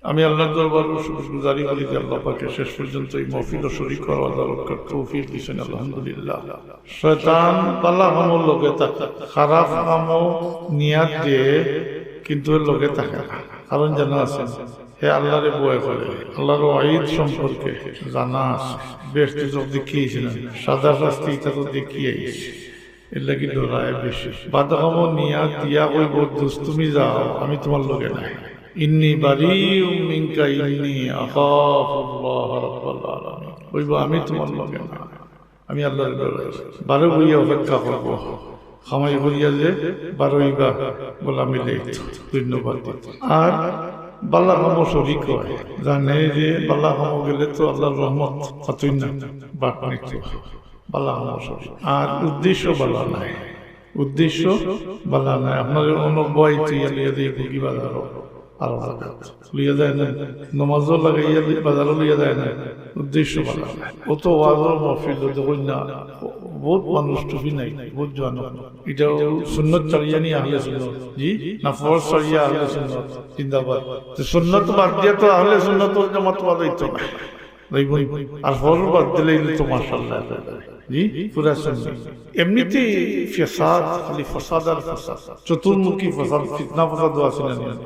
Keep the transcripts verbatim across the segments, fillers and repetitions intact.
আমি আল্লাহর দরবারো শুকরগুজারি করি যে আল্লাহ পাকে শেষ পর্যন্ত এই মহফিলো শরীক অওয়ার তৌফিক দিছইন, আলহামদুলিল্লাহ। শয়তান বালা কামর লগে থাকে, খারাপ কামো নিয়াত দেয়, কিন্তু এর লগে থাকে না। কারণ জানা আছে, হে আল্লাহরে ভয় করে, আল্লাহর ওয়াইদ সম্পর্কে জানা আছে, বেহেশত দোজখ দেখিয়া আইছি না, সাজা শাস্তি ইটা তো দেখিয়া আইছি। এর লাগি ডরায় বেশি। বাদ কামো নিয়াত দিয়া কইবো, "দোস্ত, তুমি যাও, আমি তুমার লগে নাই।" ইন্নী বারিউম মিনকা ইন্নী আখাফুল্লাহ রাব্বাল আলামিন। কইবো, "আমি তুমার লগে না, আমি আল্লাহরে ডরাই।" বারে বইয়া অপেক্ষা করবো, কামাই করিয়া যে বারইবা, বলা মিলে ধন্যবাদ দিত। আর বালা কামো শরীক অয়, জানে যে বালা কামো গেলে তো আল্লাহর রহমত কতই না বাট নিত। বালা কামো শরীক। আর উদ্দেশ্য বালা নায়, উদ্দেশ্য বালা নায়। আপনারে অনো বওয়াইতো ইয়া লইয়া যায় ভুগি বাজারো, আরো জাগাত লইয়া যায় না, নমাজও লাগাইয়া লই-, বাজারো লইয়া যায় না, উদ্দেশ্য বালা নায়। অত ওয়াজর মহফিল দেখইন না, বউত মানুষ টুপি নাই, বউত জোয়ান। ইটাও সুন্নত ছাড়িয়া নি আহলে সুন্নত, জি না, ফরজ ছাড়িয়া আহলে সুন্নত, জিন্দাবাদ। তো সুন্নত বাদ দিয়া তো আহলে সুন্নত ওয়াল জামাত ওয়াজ অইতো না। আর ফরজ বাদ দিলে তো মাশাআল্লাহ, জি, পুরা সুন্নি। এমনিতেই ফসাদ, খালি ফসাদ আর ফসাদ, চতুর্মুখী ফসাদ, ফিতনা ফসাদ আছে না নি?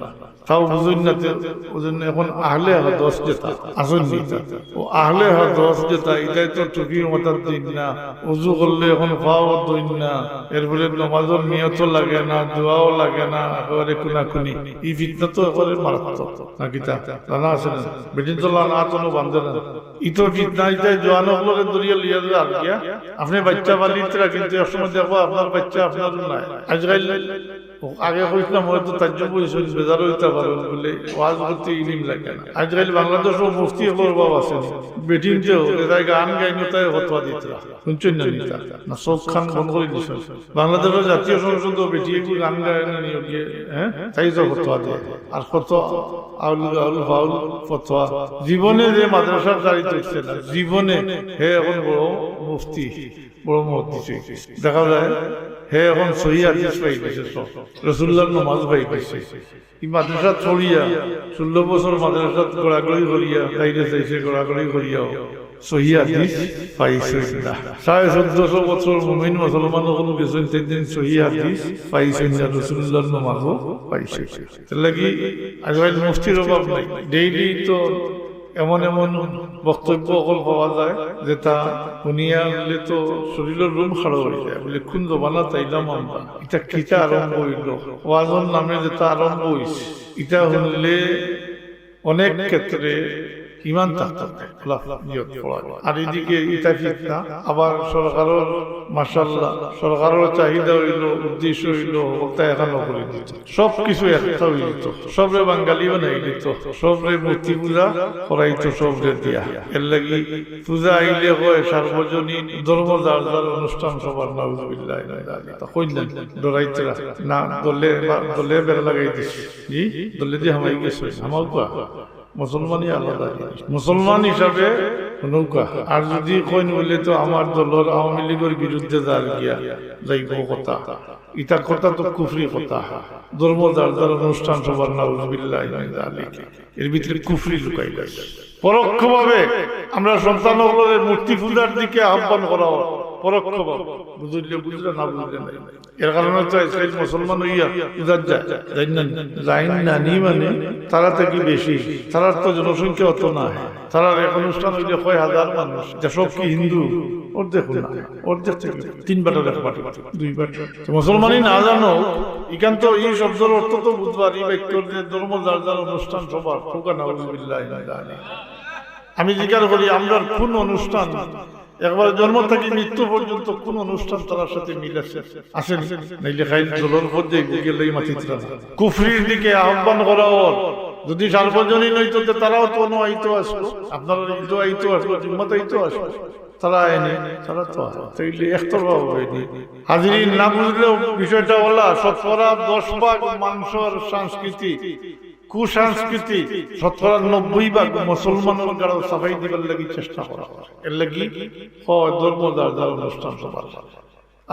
তাও বুঝইন না, তে ওই জন্য এখন আহলে হাদিস যেটা আছইন নি, তা ও আহলে হাদিস যেটা, ইটায় তো টুপিও মাথাত দেইন না, উজু করলে এখন পাও ধইন না, এরপরে নমাজর নিয়তও লাগে না, দোয়াও লাগে না, একেবারে কুনাকুনি। ই ফিতনা তো একেবারে মারাত্মক। না কিতা? জানা আছে না? বেটিন তো লানাত অনো বান্ধে না। ইতো ফিতনা, ইতায় জোয়ান অকলরে ধরিয়া লইয়া যায় আর গিয়া। আপনে বাইচ্চা পালিতরা, কিন্তু এক সময় দেখবা আপনার বাইচ্চা আপনারও নায়। আজকাল, আগে কইছলাম, হয়তো তাজ্জুব অইছইন, বেজার অইতা পারইন, বুলে ওয়াজ করতে ইলিম লাগে না। আজকাল বাংলাদেশো মুফতি অকলর অভাব আছে নি? বেটিন্তেও এরায় গান গাইন, তায় ফতোয়া দিতরা। হুনছইন না নি তা? না, চউখ কান বন্ধ করি দিছইন। বাংলাদেশর জাতীয় সংসদো বেটি একটু গান গায় না নি, ওকে, হ্যাঁ? তাই তো ফতোয়া দেয়। আর কত আউল গাউল ফাউল ফতোয়া। জীবনে যে মাদ্রাসার দাড়ি তুলছে না, জীবনে হে এখন বড় মুফতি, বড় মুহাদ্দিস অইছে। দেখা যায় হে এখন সহি হাদিস পাই গেছে, সব রসুলুল্লাহর নমাজ পাই গেছে। ই মাদ্রাসাত পড়িয়া, ষোলো বছর মাদ্রাসাত গড়াগড়ি করিয়া, তাইরে চাইছে গড়াগড়ি করিয়াও সহি হাদিস পাইছইন না। সাড়ে চৌদ্দশো বছর মুমিন মুসলমান অকল গেছইন, তিন দিন সহি হাদিস পাইছইন না, রসুলুল্লাহর নমাজও পাইছইন না। এর লাগি আজকাল মুফতির অভাব নাই। ডেইলি তো এমন এমন বক্তব্য অকল পাওয়া যায়, যেটা হুনিয়া অইলে তো শরীরর রুম খাড়া অই যায়। বুলে, "কোন জমানাত আইলাম আমরা? ইটা কিতা আরম্ভ অইলো?" ওয়াজর নামে যেটা আরম্ভ অইছে, ইটা হুনলে অনেক ক্ষেত্রে ইমান থাকতো না, খোলাফ নিয়ত পড়া। আর এদিকে ইটা ফিতনা, আবার সরকারর, মাশাআল্লাহ, সরকারর চাহিদা অইলো, উদ্দেশ্য অইলো, হকলতা একখানো করি দিত। সব কিছু একটা অই যেত, সবরে বাঙালি বানাই দিত, সবরে মূর্তি পূজা করাইতো সবরে দিয়া। এর লাগি পূজা আইলে কয় সার্বজনীন ধর্ম যার যার অনুষ্ঠান সভার, নাউজুবিল্লাহ মিন যালিক। তা কইলেন, ডরাইতরা না, দলে বা-, দলে বেড়া লাগাই দিছে। জি, দলে দি হামাই গেছে, হামাও কয়া। মুসলমানি আলাদা জিনিস। মুসলমান হিসাবে নৌকা। আর যদি কইন বুলে তো আমার দলর আওয়ামী লীগর বিরুদ্ধে যার গিয়া যাইব কথা। ইতা কথা তো কুফরি কথা। ধর্ম যার যার অনুষ্ঠান সভার, নাউজুবিল্লাহ মিন যালিক। এর ভিতরে কুফরি লুকাইল আছে। পরোক্ষভাবে আমরা সন্তান অকলরে মূর্তি পূজার দিকে আহ্বান করা হয়। পরোক্ষভাবে। বুঝলে বুঝলে, না বুঝলে নাই। এর কারণে তো আজকাল মুসলমান অইয়া উদার যায়, যাইন না নি? যাইন না নি মানে তারা থাকি বেশি, তারার তো জনসংখ্যা অত না। তারার এক অনুষ্ঠান অইলে কয় হাজার মানুষ, যে সব কি হিন্দু? অর্ধেক না, অর্ধেক থাকি তিন বাটার এক বাটা, দুই বাটা। তো মুসলমানি না জানো, ইখান তো ই শব্দর অর্থ তো বুঝবার, ই বাক্যর যে ধর্ম যার যার অনুষ্ঠান সভার, নাউজুবিল্লাহ মিন যালিক। আমি জিকার করি, আমরার কোন অনুষ্ঠান একবার জন্ম থাকি মৃত্যু পর্যন্ত কোন অনুষ্ঠান তারার সাথে মিল আছে? আছে নি? নাইলে খাইল দলর পথ যাইব, গেলেই মাতিতরা না। কুফরির দিকে আহ্বান করা অর। যদি সার্বজনীন অইতো, তে তারাও তো অনো আইতো আসলো, আপনারা ঈদও আইতো আসলো, জুম্মাত আইতো আসলো, তারা আয়নি, তারা তো আয়। তাইলে একতরফা অইবো নি। হাজিরিন, না বুঝলেও বিষয়টা অলা, শতকরা দশ ভাগ মানষর সংস্কৃতি, কুসংস্কৃতি, শতকরা নব্বই ভাগ মুসলমানর গাড়ো চাপাই দিবার লাগি চেষ্টা করা অর। এর লাগি কয় ধর্ম যার যার অনুষ্ঠান সভার।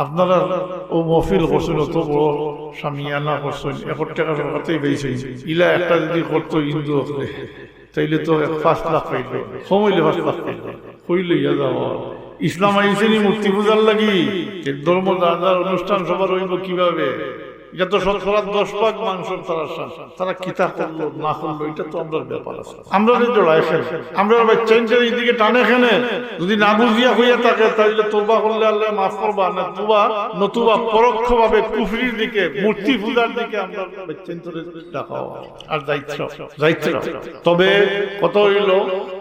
আপনারা অউ মহফিল করছইন, অত বড় শামিয়ানা করছইন, এক কোটি টেকা সরকার থাকি পাইছইন, ইলা একটা যদি করতো হিন্দু অকলে, তাইলে তো এক পাঁচ লাখ পাইলো, কম অইলে পাঁচ লাখ পাইলো। কই লইয়া যাওয়া? ইসলাম আইছে নি মূর্তি পূজার লাগি? এ ধর্ম যার যার অনুষ্ঠান সবার অইবো কিভাবে? ইটা তো শতকরা দশ ভাগ মানুষর তারা শান। তারা কিতা করলো না করলো, ইটা তো আমরার ব্যাপার আছে। আমরারে জড়ায় কেনে, আমরার বাচ্চাইন্তরে ইদিকে টানে কেনে। যদি না বুঝিয়া কইয়া থাকে, তাইলে তওবা করলে আল্লায় মাফ করবা, না তুবা, নতুবা পরোক্ষভাবে কুফরির দিকে, মূর্তি পূজার দিকে আমরার বাচ্চাইন্তরে ডাকাও। আর যাইত্রা, যাইত্রা। তবে কথা অইলো,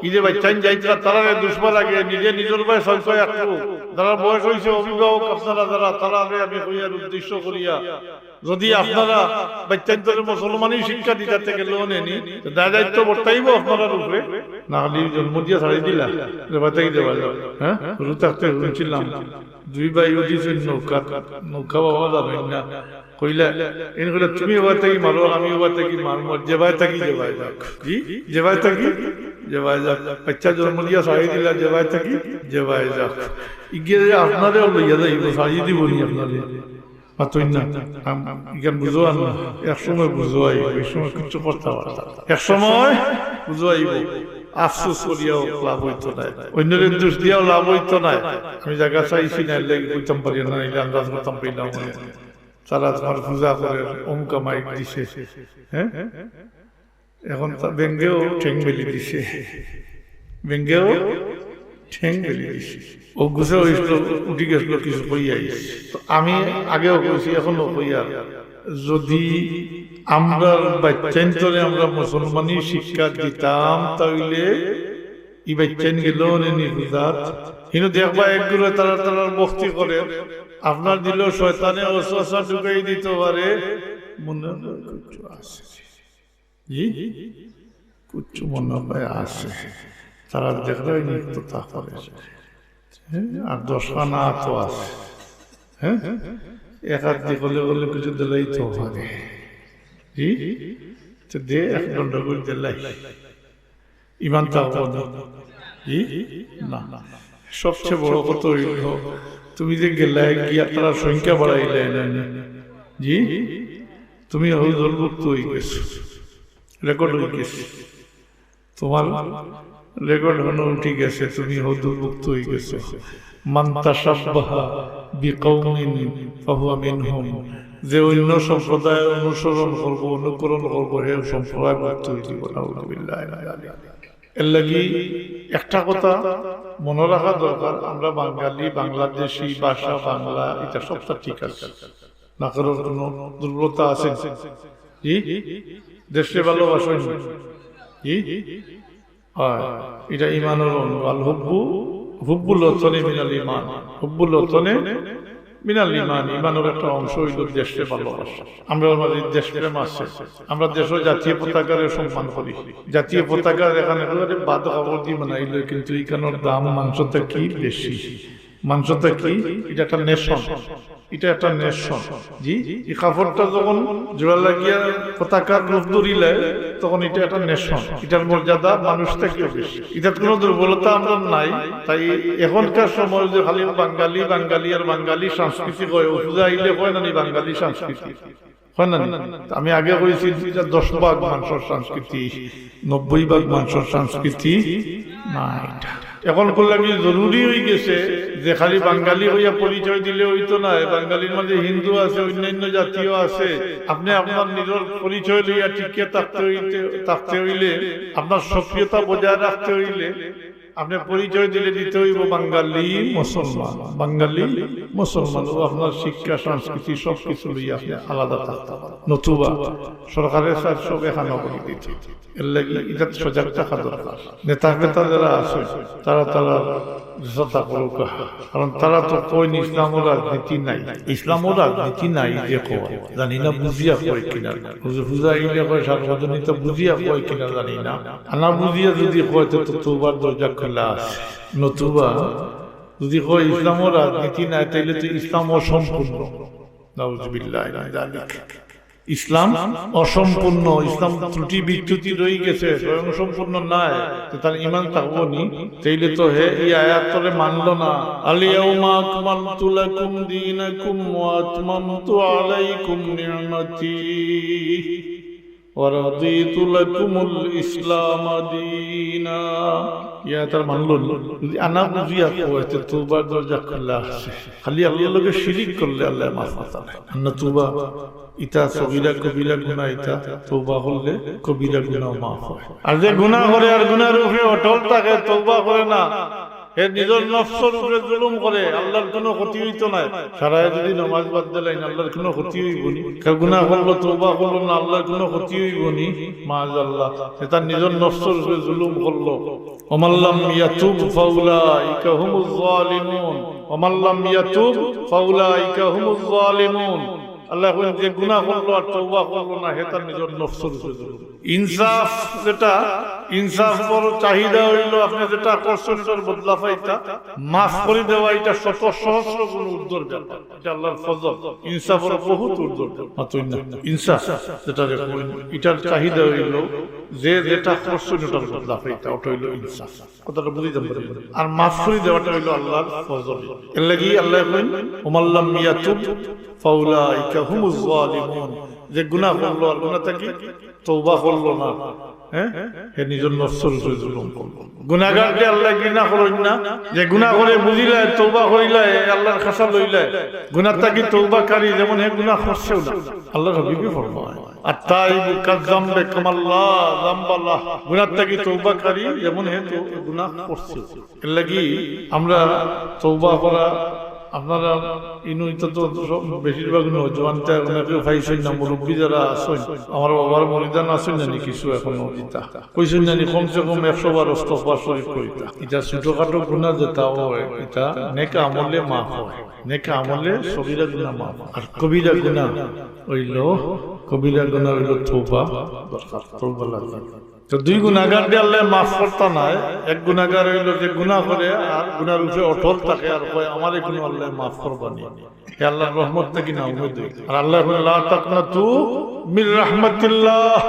ইযে বাচ্চাইন যাইত্রা, তারারে দুষবার আগে নিজে নিজর বায় সঞ্চয় রাখবো। যারা বয়স অইছে, অভিভাবক আপনারা যারা, তারারে আমি কইয়ার উদ্দেশ্য করিয়া, যদি আপনারা বাচ্চাইন্তরে মুসলমানি শিক্ষা দিতা থাকি লোন এনি, তো দায় দায়িত্ব বর্তাইবো আপনারার উপরে। না হলে জন্ম দিয়া ছাড়ি দিলা, যেবায় থাকি যেবায় যাউক। হ্যাঁ, হুরু থাকতে হুনছিলাম, দুই ভাই উঠিছইন নৌকাত, নৌকা বাবা জানইন না। কইলা, ইন কইলা, "তুমি অবায় থাকি মারো, আমি অবায় থাকি মারমু, যেবায় থাকি যেবায় যাউক।" জি, যেবায় থাকি যেবায় যাউক। বাচ্চা জন্ম দিয়া ছাড়ি দিলা, যেবায় থাকি যেবায় যাউক। ইগিয়ে যে আপনারেও লইয়া যাইবো, ছাড়ি দিবো নি আপনারে? মাতইন না। আম-, ইখান বুঝো আর না। এক সময় বুঝো আইবো, এই সময় কিচ্ছু করতা পারতা না। এক সময় বুঝো আইবো। আফসোস করিয়াও লাভ অইতো নায়, অইন্যরে দুষ দিয়াও লাভ অইতো নায়। আমি জাগা চাইছি না, এর লাগি কইতাম পারি না, নাইলে আন্দাজ করতাম পাইলাম অনে। তারা তুমার পূজা করের, অমুকা মাইক দিছে, হ্যাঁ? এখন তা বেঙ্গেও ঠেং মেলি দিছে, বেঙ্গেও ঠেং মেলি দিছে। অউ গুছে অইছিল, উঠি গেছিল, কিছু কইয়া আইছে। তো আমি আগেও কইছি, এখনো কইয়ার, যদি আমরার বাচ্চাইন্তরে আমরা মুসলমানি শিক্ষা দিতাম, তাইলে ই বাচ্চাইন গেলো অনে নি পূজাত। কিন্তু দেখবা এক গুরু তারা তারার ভক্তি করের, আপনার দিলো শয়তানে ওয়াসওয়াসা ঢুকাই দিতো পারে, মনে অয় কিচ্ছু আছে। জি? কিচ্ছু মনে অয় আছে। তারা দেখরায় নি তো তা করে। হ্যাঁ? আর দশখানা আতও আছে। হ্যাঁ? এক আত দি করলে করলে কিছু দিলাইতো পারে। জি? তো দে, এক দণ্ড করি দিলাই। ইমান থাকবো না। জি? না। সবচেয়ে বড় কথা অইলো, তুমি যে গেলায় গিয়া তারার সংখ্যা বাড়াইলায় না নি? জি? তুমি হজুরভুক্ত অইগেছো, রেকর্ড অইগেছে। তুমার রেকর্ড অনো উঠি গেছে, তুমি হজুরভুক্ত অইগেছো। মান তাশাব্বাহা বিকাউমিন ফাহুয়া মিনহুম। যে অইন্য সম্প্রদায় অনুসরণ করবো, অনুকরণ করবো, হে সম্প্রদায়ভুক্ত অইযিবো। নাউযুবিল্লাহি মিন যালিক। এর লাগি একটা কথা মনো রাখা দরকার, আমরা বাঙালি, বাংলাদেশি, ভাষা বাংলা, ইটা সবটা ঠিক আছে, না কারোর কোনো দুর্বলতা আছে? জি, দেশরে ভালোবাসইন। জি, অয়, ইটা ইমানর অঙ্গ। আল হুব্বু, হুব্বুল ওয়াতানি মিনাল ইমান, হুব্বুল ওয়াতানি মিনাল ইমান, ইমানর একটা অংশ অইলো দেশরে ভালোবাসা। আমরার মাঝে দেশপ্রেম আছে, আমরা দেশর জাতীয় পতাকারে সম্মান করি। জাতীয় পতাকা এখান একেবারে বাদ কাপড় দি বানাইলো, কিন্তু ইখানর দাম মানষর থাকি বেশি। মানষর থাকি, ইটা একটা নেশন, ইটা একটা নেশন। জি, ই কাপড়টা যখন জোড়া লাগিয়া পতাকার রূপ ধরিলায়, তখন ইটা একটা নেশন, ইটার মর্যাদা মানুষ থাকিও বেশি। ইটাত কোনো দুর্বলতা আমরার নাই। তাই এখনকার সময় যে খালি বাঙালি, বাঙালি আর বাঙালি সংস্কৃতি কয়, অউ পূজা আইলে কয় না নি বাঙালি সংস্কৃতি, কয় না নি? আমি আগে কইছি, ইটা দশ ভাগ মানষর সংস্কৃতি, নব্বই ভাগ মানষর সংস্কৃতি না ইটা। এখন করলে কি জরুরি অইগেছে যে খালি বাঙালি অইয়া পরিচয় দিলে অইতো নায়? বাঙালির মাঝে হিন্দু আছে, অইন্যান্য জাতিও আছে। আপনে আপনার নিজর পরিচয় লইয়া টিকিয়া থাকতে অইতে, থাকতে অইলে, আপনার সক্রিয়তা বজায় রাখতে অইলে, আপনে পরিচয় দিলে দিতে অইবো বাঙালি মুসলমান, বাঙালি মুসলমান। অউ আপনার শিক্ষা, সংস্কৃতি, সব কিছু লইয়া আপনে আলাদা থাকতা পারবা। নতুবা সরকারে চায় সব একখানো করি দিতো। এর লাগি ইটাত সজাগ থাকা দরকার। নেতা ফেতা যারা আছে, তারা, তারা যেতা করউক্কা, কারণ তারা তো কইন ইসলামর রাজনীতি নাই, ইসলামর রাজনীতি নাই যে কয়, জানি না বুঝিয়া কয় কিনা। হুজুর হুজা ইলে কয় সার্বজনীনতা বুঝিয়া কয় কিনা জানি না। আনা বুঝিয়া যদি কয়, তে তো তওবার দরজা খোলা আছে। নতুবা যদি কয় ইসলামর রাজনীতি নাই, তাইলে তো ইসলাম অসম্পূর্ণ। নাউজুবিল্লাহি মিন যালিক। ইসলাম অসম্পূর্ণ, ইসলাম ত্রুটি বিচ্যুতি রয়ে গেছে, স্বয়ং সম্পূর্ণ নাই, তো তার ইমান থাকবো নি? তাইলে তো হে এই আয়াতরে মানলো না। আল ইয়াউমা আকমালতু লাকুম দীনাকুম ওয়া আতমামতু আলাইকুম নি'মাতি ওয়া রাদিতু লাকুমুল ইসলামা দীনা। ইয়া তার মানলো নি? যদি আনা বুঝিয়া কয়, তে তওবার দরজা খোলা আছে। খালি আল্লাহর লগে শিরিক করলে আল্লাহ মাফ করতা নায়। আন্না তওবা ইতা সগীরা কবিরা গুনাহ, ইতা তওবা করলে কবিরা গুনাহ মাফ হয়। আর যে গুনাহ করে আর গুনাহর উপরে অটল থাকে, তওবা করে না, হে নিজর নফসর উপরে জুলুম করে, আল্লাহর কোনো ক্ষতি হইতো নায়। সারায় যদি নমাজ বাদ দিলাইন, আল্লাহর কোনো ক্ষতি হইবো নি? কেউ গুনাহ করলো, তওবা করলো না, আল্লাহর কোনো ক্ষতি হইবো নি? মাআজাল্লাহ, হে তার নিজর নফসর উপরে জুলুম করলো। ওমান লাম ইয়াতুব ফাউলাইকা হুমুজ জালিমুন। ওমান লাম ইয়াতুব ফাউলাইকা হুমুজ জালিমুন। আল্লাহ কইন, যে গুনাহ করলো আর তওবা করলো না, হে তার নিজর নফসর উপরে জুলুম। ইনসাফ যেটা, ইনসাফর চাহিদা হইলো আপনি যেটা করছেন, এটার বদলা পাইতা, মাফ করে দেওয়া, এটা শত সহস্র গুণ ঊর্ধ্বর ব্যাপার। এটা আল্লাহর ফজল, ইনসাফর বহুত ঊর্ধ্বর ব্যাপার। মাতুন না, ইনসাফ যেটা রে কইন, এটার চাহিদা হইলো যে যেটা করছেন, ওটার বদলা পাইতা, ওটা হইলো ইনসাফ। কথাটা বুঝি যান? আর মাফ করে দেওয়াটা হইলো আল্লাহর ফজল। এর লাগি আল্লাহ কইন, ওমান লাম ইয়াতুব ফাউলাইকা হুমুজ জালিমুন। যে গুনাহ করলো আর গুনাহ থাকি তওবা করলো না, হ্যাঁ, হে নিজর নফসর উপরে জুলুম করলো। গুনাহগাররে আল্লাহ ঘৃণা করইন না, যে গুনাহ করে বুঝিলায়, তওবা করিলায়, আল্লাহর খাছা লইলায়। গুনাহ থাকি তওবাকারী যেমন হে গুনাহ করছেও না। আল্লাহর হাবিবে ফরমায়, আত-তাইবু কাজ-জাম্বে কামান লা জাম্বা লাহ। গুনাহ থাকি তওবাকারী যেমন হে তো গুনাহ করছে। এর লাগি আমরা তওবা করা, আপনারা ইনো ইতা তো সব বেশিরভাগ নওজোয়ান, তা অনেকে পাইছেন না, মুরব্বী যারা আছেন, আমার বাবার মরিদান আছেন জানি কিছু এখনো ইতা। কইছেন জানি কমসে কম একশো বার আস্তাগফার শরীফ করিতা। ইটা ছোটখাটো গুনাহ যেটা হয়, ইটা নেক আমলে মাফ হয়। নেক আমলে সগীরা গুনাহ মাফ হয়। আর কবিরা গুনাহ হইল, কবিরা গুনাহ হইল তওবা দরকার, তওবা লাগবে। তো দুই গুনাহগাররে আল্লাহ মাফ করতা নায়। এক গুনাহগার হইল যে গুনাহ করে আর গুনাহর উপরে অটল থাকে আর কয়, "আমারে কুনু আল্লাহ মাফ করবা নি।" হে আল্লাহর রহমত থাকি না উম্মেদ হই। আর আল্লাহ বলে, "লা তাকনাতু মির রাহমাতিল্লাহ,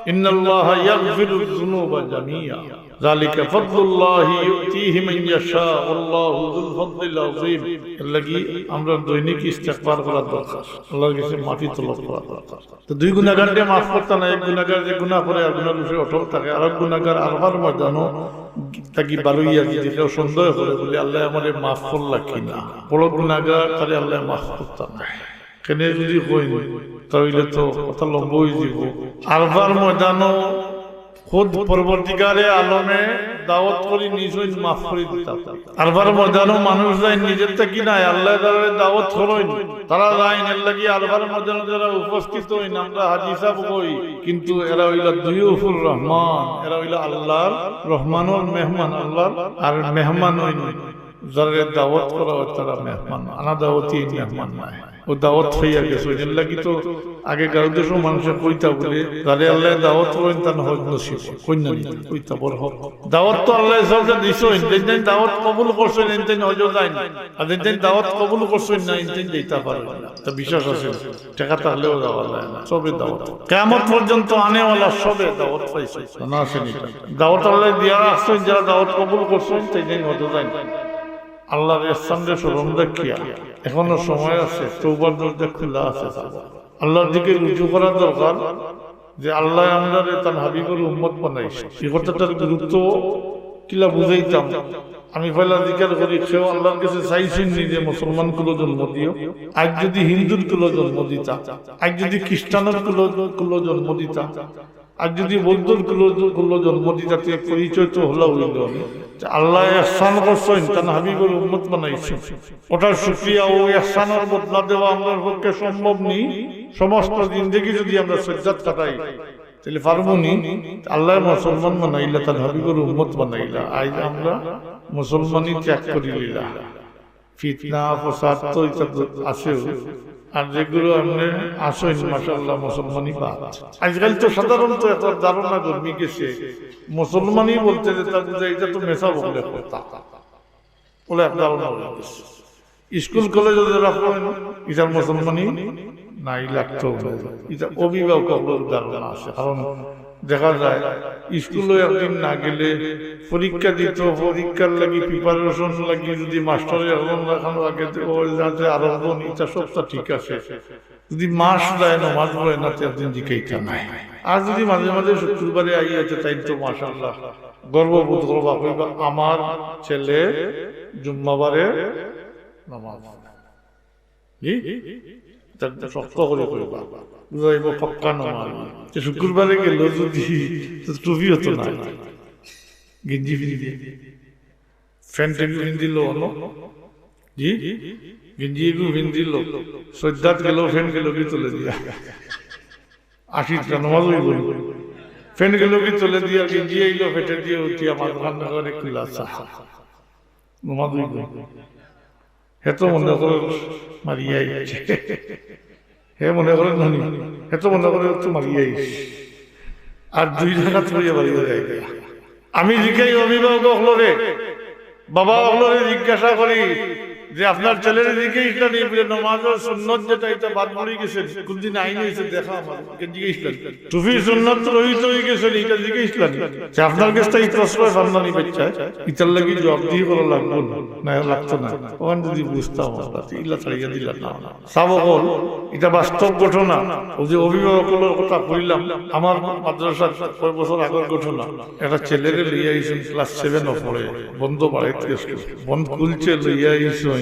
ইন্নাল্লাহা ইয়াগফিরুয যুনুবা জামিআ। যালিকা ফাদলুল্লাহি ইউতিহি মান ইয়াশা, ওয়াল্লাহু যুল ফাদলিল আযীম।" এর লাগি আমরা দৈনিক ইস্তেগফার করার দরকার, আল্লাহর কাছে মাফি তলব করার দরকার। তো দুই গুনাহগাররে মাফ করতা নায়, এক গুনাহগার যে গুনাহ করে আর গুনাহর উপরে অটল থাকে, আর এক গুনাহগার আরফার ময়দানো থাকি বারইয়া যদি কেউ সন্দেহ করে বলে, "আল্লাহ আমারে মাফ করলা কিনা?" বড় গুনাহগার, তারে আল্লাহ মাফ করতা নায়। কেনে যদি কইন, তাইলে তো কথা লম্বা হয়ে যাব। আরফার ময়দানো খুদ পরবর্তীকালে আলমে দাওয়াত করি নিছইন মাফ করি দিতা। আরফার ময়দানো মানুষ যাইন নিজের থাকি নায়, আল্লাহ তাআলারে দাওয়াত করইন। তারা যাইন, এর লাগি আরফার ময়দানো যারা উপস্থিত হইন, আমরা হাজি সাহেব কই, কিন্তু এরা হইলা দুইয়ফুর রহমান, এরা হইলা আল্লাহর, রহমানর মেহমান আল্লাহর, আর মেহমান হইন যারারে দাওয়াত করা হয়, তারা মেহমান, আনা দাওয়াতি মেহমান নায়। ও দাওয়াত খাইয়া গেছে, ওই জন্য লাগি তো আগে গাঁও দেশও মানুষে কইতা বলে, "যারে আল্লাহ দাওয়াত করেন, তার হজ নসিব হয়।" কইন না নি? কইতা বড় হক। দাওয়াত তো আল্লাহ সবকে দিছইন, যেদিন দাওয়াত কবুল করছইন, এদিন হজও যাইন। আর যেদিন দাওয়াত কবুল করছইন না, এদিন যাইতা পারইন না। তা বিশ্বাস আছে, টাকা থাকলেও যাওয়া যায় না, সবে দাওয়াত। কিয়ামত পর্যন্ত আনেওয়ালা সবে দাওয়াত পাইছে, না আসেনি? দাওয়াত আল্লাহ দিয়া রাখছইন, যারা দাওয়াত কবুল করছইন, সেই দিন হজও যাইন। আল্লাহর ইহসানরে স্মরণ রাখিয়া এখনো সময় আছে, তওবার দরজা খোলা আছে। আল্লাহর দিকে রুজু করা দরকার যে আল্লাহ আমরারে তান হাবিবর উম্মত বানাইছে। এই কথাটার গুরুত্ব কিলা বুঝাইতাম? আমি পয়লা জিকার করি, কেউ আল্লাহর কাছে চাইছইন নি যে মুসলমান কুলো জন্ম দিও? আজ যদি হিন্দুর কুলো জন্ম দিতা, আজ যদি খ্রিস্টানর কুলো, কুলো জন্ম দিতা, আর যদি বৌদ্ধর কুলো, কুলো জন্ম দিতা, তে পরিচয় তো হলা হইল। যে আল্লাহ ইহসান করছইন, তান হাবিবর উম্মত বানাইছইন, ওটার শুকরিয়া ও ইহসানর বদলা দেওয়া আমরার পক্ষে সম্ভব নি। সমস্ত জিন্দেগি যদি আমরা সজ্জাত কাটাই, তাইলে পারমু নি? আল্লাহ মুসলমান বানাইলা, তান হাবিবর উম্মত বানাইলা, আইজ আমরা মুসলমানি ত্যাগ করি লিলা। ফিতনা, ফসাদ তো ইতা তো আছেও। আর যেগুলো আপনি আসইন, মাশাআল্লাহ, মুসলমানি বাদ। আজকাল তো সাধারণত একটা ধারণা জন্মি গেছে, মুসলমানি বলতে যেটা বুঝায়, এটা তো মেসা বললে কথা। বলে এক ধারণা হয়ে গেছে। স্কুল কলেজে যারা পড়েন, ইতার মুসলমানি নাই লাগতো। ইটা অভিভাবক অকলর ধারণা আছে, কারণ দেখা যায় স্কুলো একদিন না গেলে পরীক্ষা দিত, পরীক্ষার লাগি প্রিপারেশন লাগি যদি মাস্টারে একজন রাখানো আগে ও যাতে আরো জন, ইটা সবটা ঠিক আছে। যদি মাস যায় নমাজ পড়ে না, তে একদিন জিকাইতা নাই। আর যদি মাঝে মাঝে শুক্রবারে আইয়া যায়, তাইন তো মাশাআল্লাহ গর্ববোধ করবা, কইবা, "আমার ছেলে জুম্মাবারে নমাজ পড়ে।" জি? তার শক্ত করি কইবা, বুঝাইব পাক্কা নমাজ। তে শুক্রবারে গেল যদি, তো টুপি হতো না, গেঞ্জি ফিরি দিয়ে, প্যান্ট এগু পিন্দিল অনো, জি, গেঞ্জি এগু পিন্দিল, সৈদ্ধাত গেল, প্যান্ট গেল কি তুলে দিয়া, আশিটা নমাজ হইব। প্যান্ট গেল কি তুলে দিয়া, গেঞ্জি আইল, পেটে দিয়ে উঠিয়া মাঝখান করে খুলাসা, নমাজ হইব। হে তো মনে করে মারিয়া আইছে, হে মনে করে নানি, হে তো মনে করে তো মারিয়া আইছে। আর দুই রাকাত পড়িয়া বাড়িয়ে যায়। আমি জিকাই অভিভাবক অকলরে, বাবা অকলরে জিজ্ঞাসা করি যে, "আপনার ছেলেরে জিকাইছলা নি?" বলে, "নমাজর সুন্নত যেটা, এটা বাদ পড়ি গেছে, কোনদিন আইন হইছে দেখা আমার।" কে জিকাইছলা নি? "টুপি সুন্নত রহিত হই গেছে নি, এটা জিকাইছলা নি?" যে আপনার কাছে এই প্রশ্রয় পান্না নি বাচ্চায়, ইটার লাগি জবাবদিহি করা লাগবো না, না লাগতো না। ওখান যদি বুঝতাম আমরা, তো ইলা ছাড়িয়া দিলাম না। সাব অকল, ইটা বাস্তব ঘটনা। ওই যে অভিভাবক অকলর কথা কইলাম, আমার মাদ্রাসার কয় বছর আগর ঘটনা। একটা ছেলেরে লইয়া আইছইন, ক্লাস সেভেন ও পড়ে, বন্ধ বাড়িত গেছে, বন্ধ খুলছে, লইয়া আইছইন,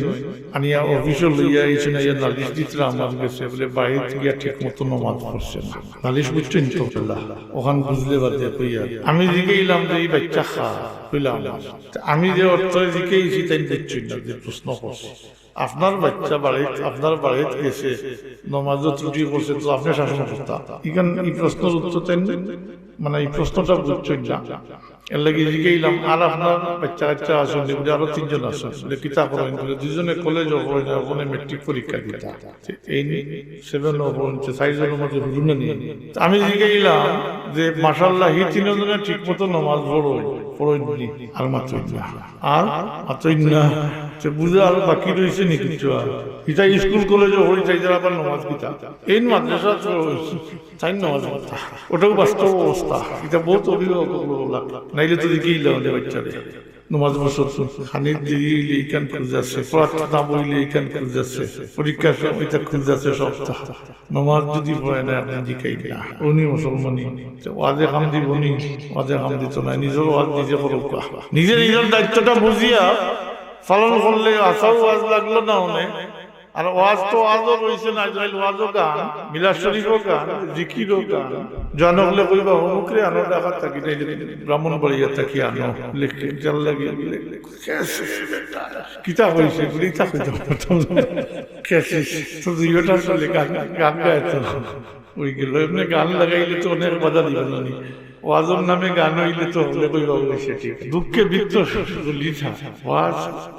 আনিয়া অফিসো লইয়া আইছইন, আইয়া নালিশ দিতরা আমার গেছে, বলে বাড়িত গিয়া ঠিক মতো নমাজ পড়ছে না। নালিশ বুঝছইন তো? ওখান বুঝলে বাদে কইয়া। আমি জিকাইলাম যে, "এই বাচ্চা খা?" কইলাম, "না।" তা আমি যে অর্থে জিকাইছি, তাইন বুঝছইন না যে প্রশ্ন করছে। আপনার বাচ্চা বাড়িত, আপনার বাড়িত গেছে, নমাজও ত্রুটি করছে, তো আপনি শাসন করতা? ইখান, এই প্রশ্নর উত্তর তাইন, মানে, এই প্রশ্নটা বুঝছইন না। এর লাগি জিকাইলাম, আর আপনার বাচ্চা কাচ্চা আছইন নি? বলে, "আরো তিনজন আছইন।" বলে, "কিতা করইন?" বলে, "দুইজনে কলেজও পড়ইন, ওখানে মেট্রিক পরীক্ষা দিতা।" এই সেভেন ও পড়ইন, চাইরজনর মধ্যে হুজুর না নি। তা আমি জিকাইলাম যে, "মাশাআল্লাহ, হি তিনজনে ঠিক মতো নমাজ পড়ইন, পড়ইন নি?" আর মাতইন না। আর মাতইন না। তে বুঝে আর বাকি রইছে নি কিছু আর? ইটা স্কুল কলেজও পড়ি, তাই তারা আবার নমাজ কিতা? এই মাদ্রাসা তো তাইন নমাজ পড়তা। ওটাও বাস্তব অবস্থা। ইটা বহুত অভিভাবক অকলর লাগ। নাইলে তো জিকাইলা অনে বাচ্চারে। নমাজ পড়ছো তো। খানির দেরি অইলে ইখান খুঁজাছে। পড়াত না বইলে ইখান খুঁজাছে। পরীক্ষার সময় ইটা খুঁজাছে সপ্তাহ। নমাজ যদি পড়ে না, আপনি জিকাইন না। উনি মুসলমানি। তে ওয়াজে কাম দিবো নি? ওয়াজে কাম দিতো না। নিজর ওয়াজ নিজে করউক্কা। নিজে নিজর দায়িত্বটা বুঝিয়া পালন করলে আছাউ ওয়াজ লাগলো না অনে। আর ওয়াজ তো ওয়াজও রইছে না, আজকাল ওয়াজও গান, মিলাদ শরীফও গান, জিকিরও গান। জনকলে কইবা, "অমুকরে আনো ঢাকা থাকি, নাইলে ব্রাহ্মণবাড়িয়া থাকি আনো।" লেখে, যার লাগি লেখে। কিতা কইছে? বলি, "ইতা কইতাম পারতাম না।" তো দুইটা চলে, গান, গান গায় তো। ওই গেল, এমনি গান লাগাইলে তো অনেক বাধা দিবা না নি। ওয়াজর নামে গান অইলে তো হকলে কইবা অইছে ঠিক। দুঃখে বৃত্ত জ্বলি থা। ওয়াজ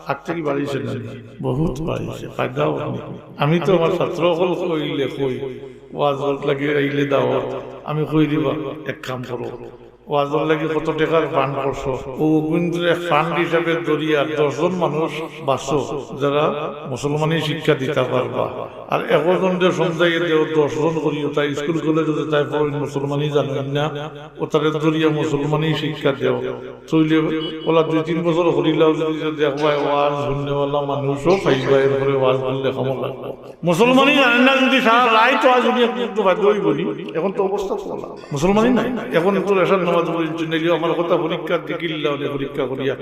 আগ থাকি বাড়িছে না নি? বহুত বাড়িছে, ফায়দাও অনেক। আমি তো আমার ছাত্র অকলরে কইলে কই, ওয়াজর লাগি আইলে দাওয়াত, আমি কই দিবা, "এক কাম করো, ওয়াজর লাগি কত টেকার ফান্ড করছো, অউ অগুইনতরে এক ফান্ড হিসাবে ধরিয়া দশজন মানুষ বাছো, যারা মুসলমানি শিক্ষা দিতা পারবা। আর একজনরে সমঝাইয়া দেও, দশজন করিও, তাই স্কুল কলেজো তাই পড়ইন, মুসলমানি জানইন না, অতারে ধরিয়া মুসলমানি শিক্ষা দেও।" তইলে অলা দুই তিন বছর করিলাও, যদি দেখবায় ওয়াজ হুননেওয়ালা মানুষও পাইবা, এরপরে ওয়াজ করলে কামো লাগবো। মুসলমানি জানইন না যদি সারা রাইত ওয়াজ হুনিয়া একটু বাধ্য অইবো নি? এখন তো অবস্থা তো অলা। মুসলমানি নাই। এখন তো এশার নামাজ পড়ি, নাইলে আমার কথা পরীক্ষা দেখিলা, অনে পরীক্ষা করিয়া।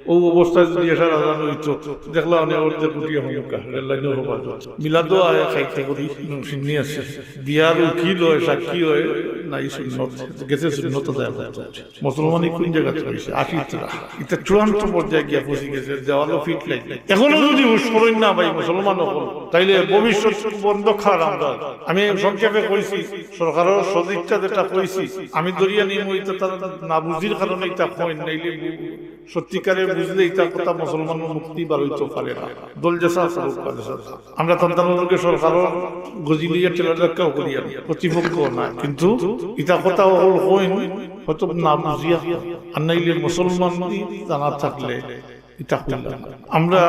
অউ অবস্থায় যদি এশার আজান অইতো, দেখলা অনে অর্ধেক উঠিয়া হমুকা, রেল লাইনও হবা। মিলাদও আয় খাইতে করি, হুম, সিন্নি আছে। বিয়ার উকিল অয়, সাক্ষী অয়, নাই সুন্নত, গেছে সুন্নত আদায় করতে। মুসলমানি কোন জাগাত অইছে? আশিতরা। ইটা চূড়ান্ত পর্যায়ে গিয়া পৌঁছি গেছে, দেওয়ালো ফিট লাগে। এখনো যদি হুশ করইন না ভাই মুসলমান অকল, তাইলে ভবিষ্যৎ বন্ধ খার আমরা। আমি সংক্ষেপে কইছি, সরকারর সদিচ্ছা যেটা কইছি, আমি ধরিয়া নিমু, ইটা তারা না বুঝির কারণে ইটা কইন, নাইলে সত্যিকারে বুঝলে ইটা কথা মুসলমানর মুখদি বার অইতো পারে না। দল যেসা করুক, পারে সা। আমরা তান তান লোকে সরকারর গজি লইয়া ঠেলা ধাক্কাও করি, আমি প্রতিপক্ষ না, কিন্তু ইটা কথা অকল কইন, হয়তো না বুঝিয়া, আর নাইলে মুসলমান জানা থাকলে ইটা কইলাম। আমরা